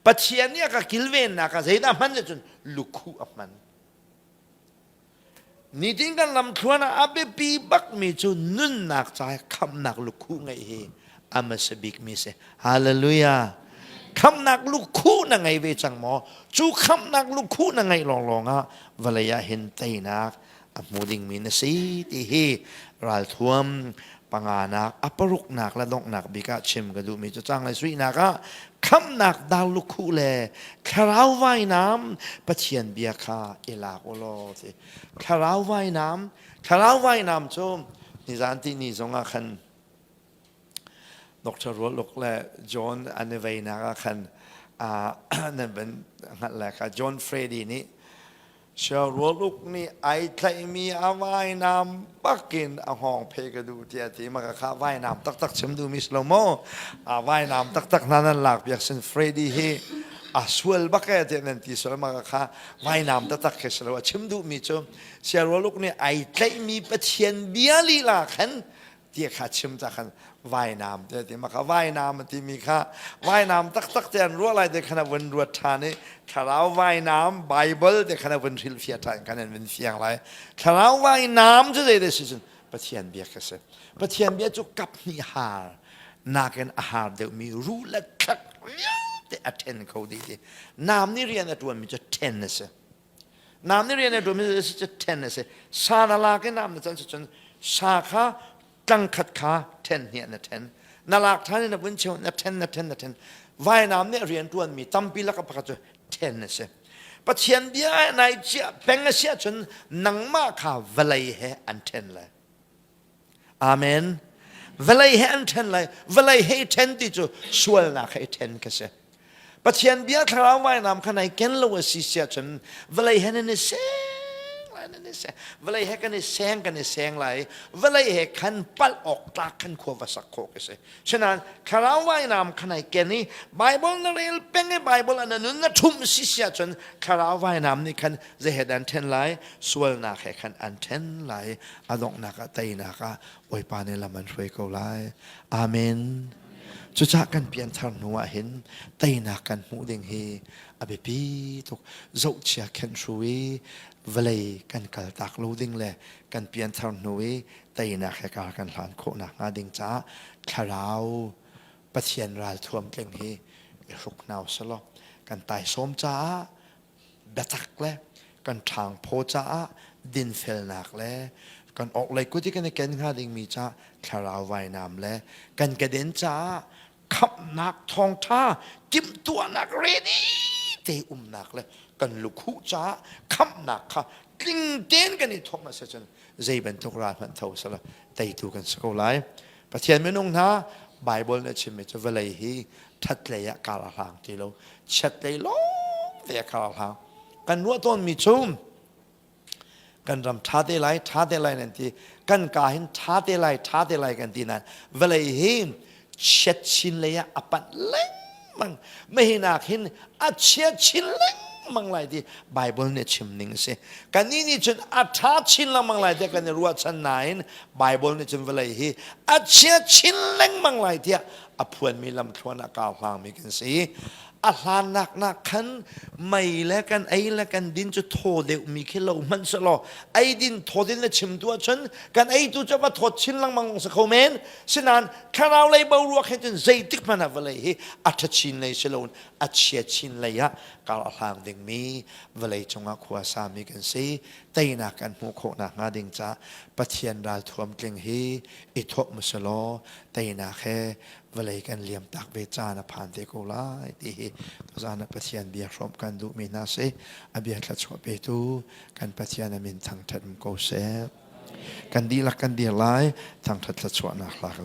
Pathian nih a ka kilvennak ah zeidah hman cun lukhuh a hman. Nitin kan lamthluan ah a biapi bakmi cu nunnak ca khamhnak lukhuh ngeih hi a hmasa bikmi si. Hallelujah. Khamhnak lukhuh na ngei ve cang maw? Cu khamhnak lukhuh na ngeih lawnglawng ah vawlei ah hin teinak a hmu dingmi na si ti hi ralthuam panganak a paruknak le donghnak bik ah chim ka duhmi cu cang le suihnak ah khamhnak dar lukhuh le thlarau vainam Pathian bia kha i lak u law ti thlarau vainam thlarau vainam cu nizan ti ni zong ah khan Dr. Rualuk le John an i veinak ah khan nan van hngalh le kha John Frady nih Rualuk nih ai tlaihmi a vainam bakin a hngawng phe ka duh tiah ti ma kha vainam taktak chim duhmi si lo maw a vainam taktak hna nan lak piak sin Freddy hi a sual bak e tiah nan ti sual ma kha vainam taktak khi si lo a chim duhmi cu Rualuk nih ai tlaihmi Pathian bia lila khan ti kha chim ta khan vainam te ti maka vainam timi kha vainam taktak te an ruah lai te khan a vun ruat ṭhan i thlarau vainam Bible te khan a vun hrilhfiah ṭhan khan an vun fiang lai thlarau vainam cu zei de si cun Pathian bia kha si Pathian bia cu kap hnih har nakin a har deuhmi ruh le thlak vialte a ṭhen kho dih ti nam nih rian a ṭuanmi cu ṭhen a si Nam nih rian a ṭuanmi cu ṭhen a si. Sa na lak i nam na can cun sa kha tlangkhat kha ṭhen hnih na ṭhen. Na lak ṭhan i na vun cheu na ṭhen na ṭhen na ṭhen. Vainam nih rian ṭuanmi tampi lak pakhat cu ṭhen a si. Pathian bia nai ciah peng a si ahcun nangmah kha vawlei he an ṭhen lai. Amen. Vawlei he an ṭhen lai. Vawlei he i ṭhen ti cu sualnak he i ṭhen ka si. Pathian bia thlarau vainam kha nai ken lo a si siah cun vawlei he nan i seng lai. nan i seng. Vawlei he kan i seng kan i seng lai. Vawlei he khan palh awk tlak khan khua va sak khawh ka si. Sinain thlarau vainam khan ai ken i Bible na rel peng i Bible an nun na ṭhumh si si ahcun thlarau vainam nih khan zeihet an ṭhen lai? Sualnak he khan an ṭhen lai. A donghnak ah teinak ah Bawipa nih lam an hruai ko lai. Amen. Cucaah kan pianthar hnu ah hin teinak kan hmuh ding hi a biapi tuk. Zohchia khenhru i vawlei kan kaltak lo ding le kan pianthar hnu i teinak he kar kan hlan khawh nakhnga ding caah thlarau Pathian ralthuam tling hi i hruk hna usih kan taisawm caah biatak le kan ṭhangphaw caah dinfelnak le kan orhlei kut i kan i ken hnga dingmi caah thlarau vainam le kan keden caah khamhnak thawngṭha timhtuahnak ready te umnak le kan lukhuh caah khamhnak kha tling tein kan i thawk a si cun zei bantuk ral hmanh tho sala teitu kan si ko lai. Pathian minung hna Bible nih a chimmi cu vawlei hi ṭhatlei ah kar a hlang ti lo, chiatlei lawng te ah kar a hlang. Kan ruah tawnmi cu kan ram ṭha te lai, ṭha te lai nan ti, kan ka hin ṭha te lai, ṭha te lai kan ti nain vawlei hi chiat chin lei ah a panh lengmang. Mahinak hin a chia chin lengmang lai ti Bible nih a chim ning a si. Kannih nih cun a ṭha chin lengmang lai tiah kan i ruahchan nain Bible nih cun vawlei hi a chia chin lengmang lai tiah a phuanmi lamthluan ah kaa hlangmi kan si. A hlannak nak khan mei le kan ei le kan din cu thaw deuhmi khi lo hmanh selaw ei din thaw din le chim tu ahcun kan ei tu cu va thawt chin lengmang si kho men. Sinain thlarau lei boruak he cun zeitik hmanh ah vawlei hi a ṭha chin lei si loin a chia chin lei ah kar a hlang dingmi vawlei cungah khua sami kan si. Teinak kan hmuh khawh nakhnga ding caah Pathian ralthuam tling hi i thawh musalaw teinak he vawlei kan liam tak ve caan a phan te ko lai ti hi tuzaan ah Pathian bia hrawmh kan duhmi hna si. A bia thluachuah petu kan Pathian a min thangṭhat um ko seh. Kan dihlak kan dir lai thangṭhat thluachuahnak hla kan.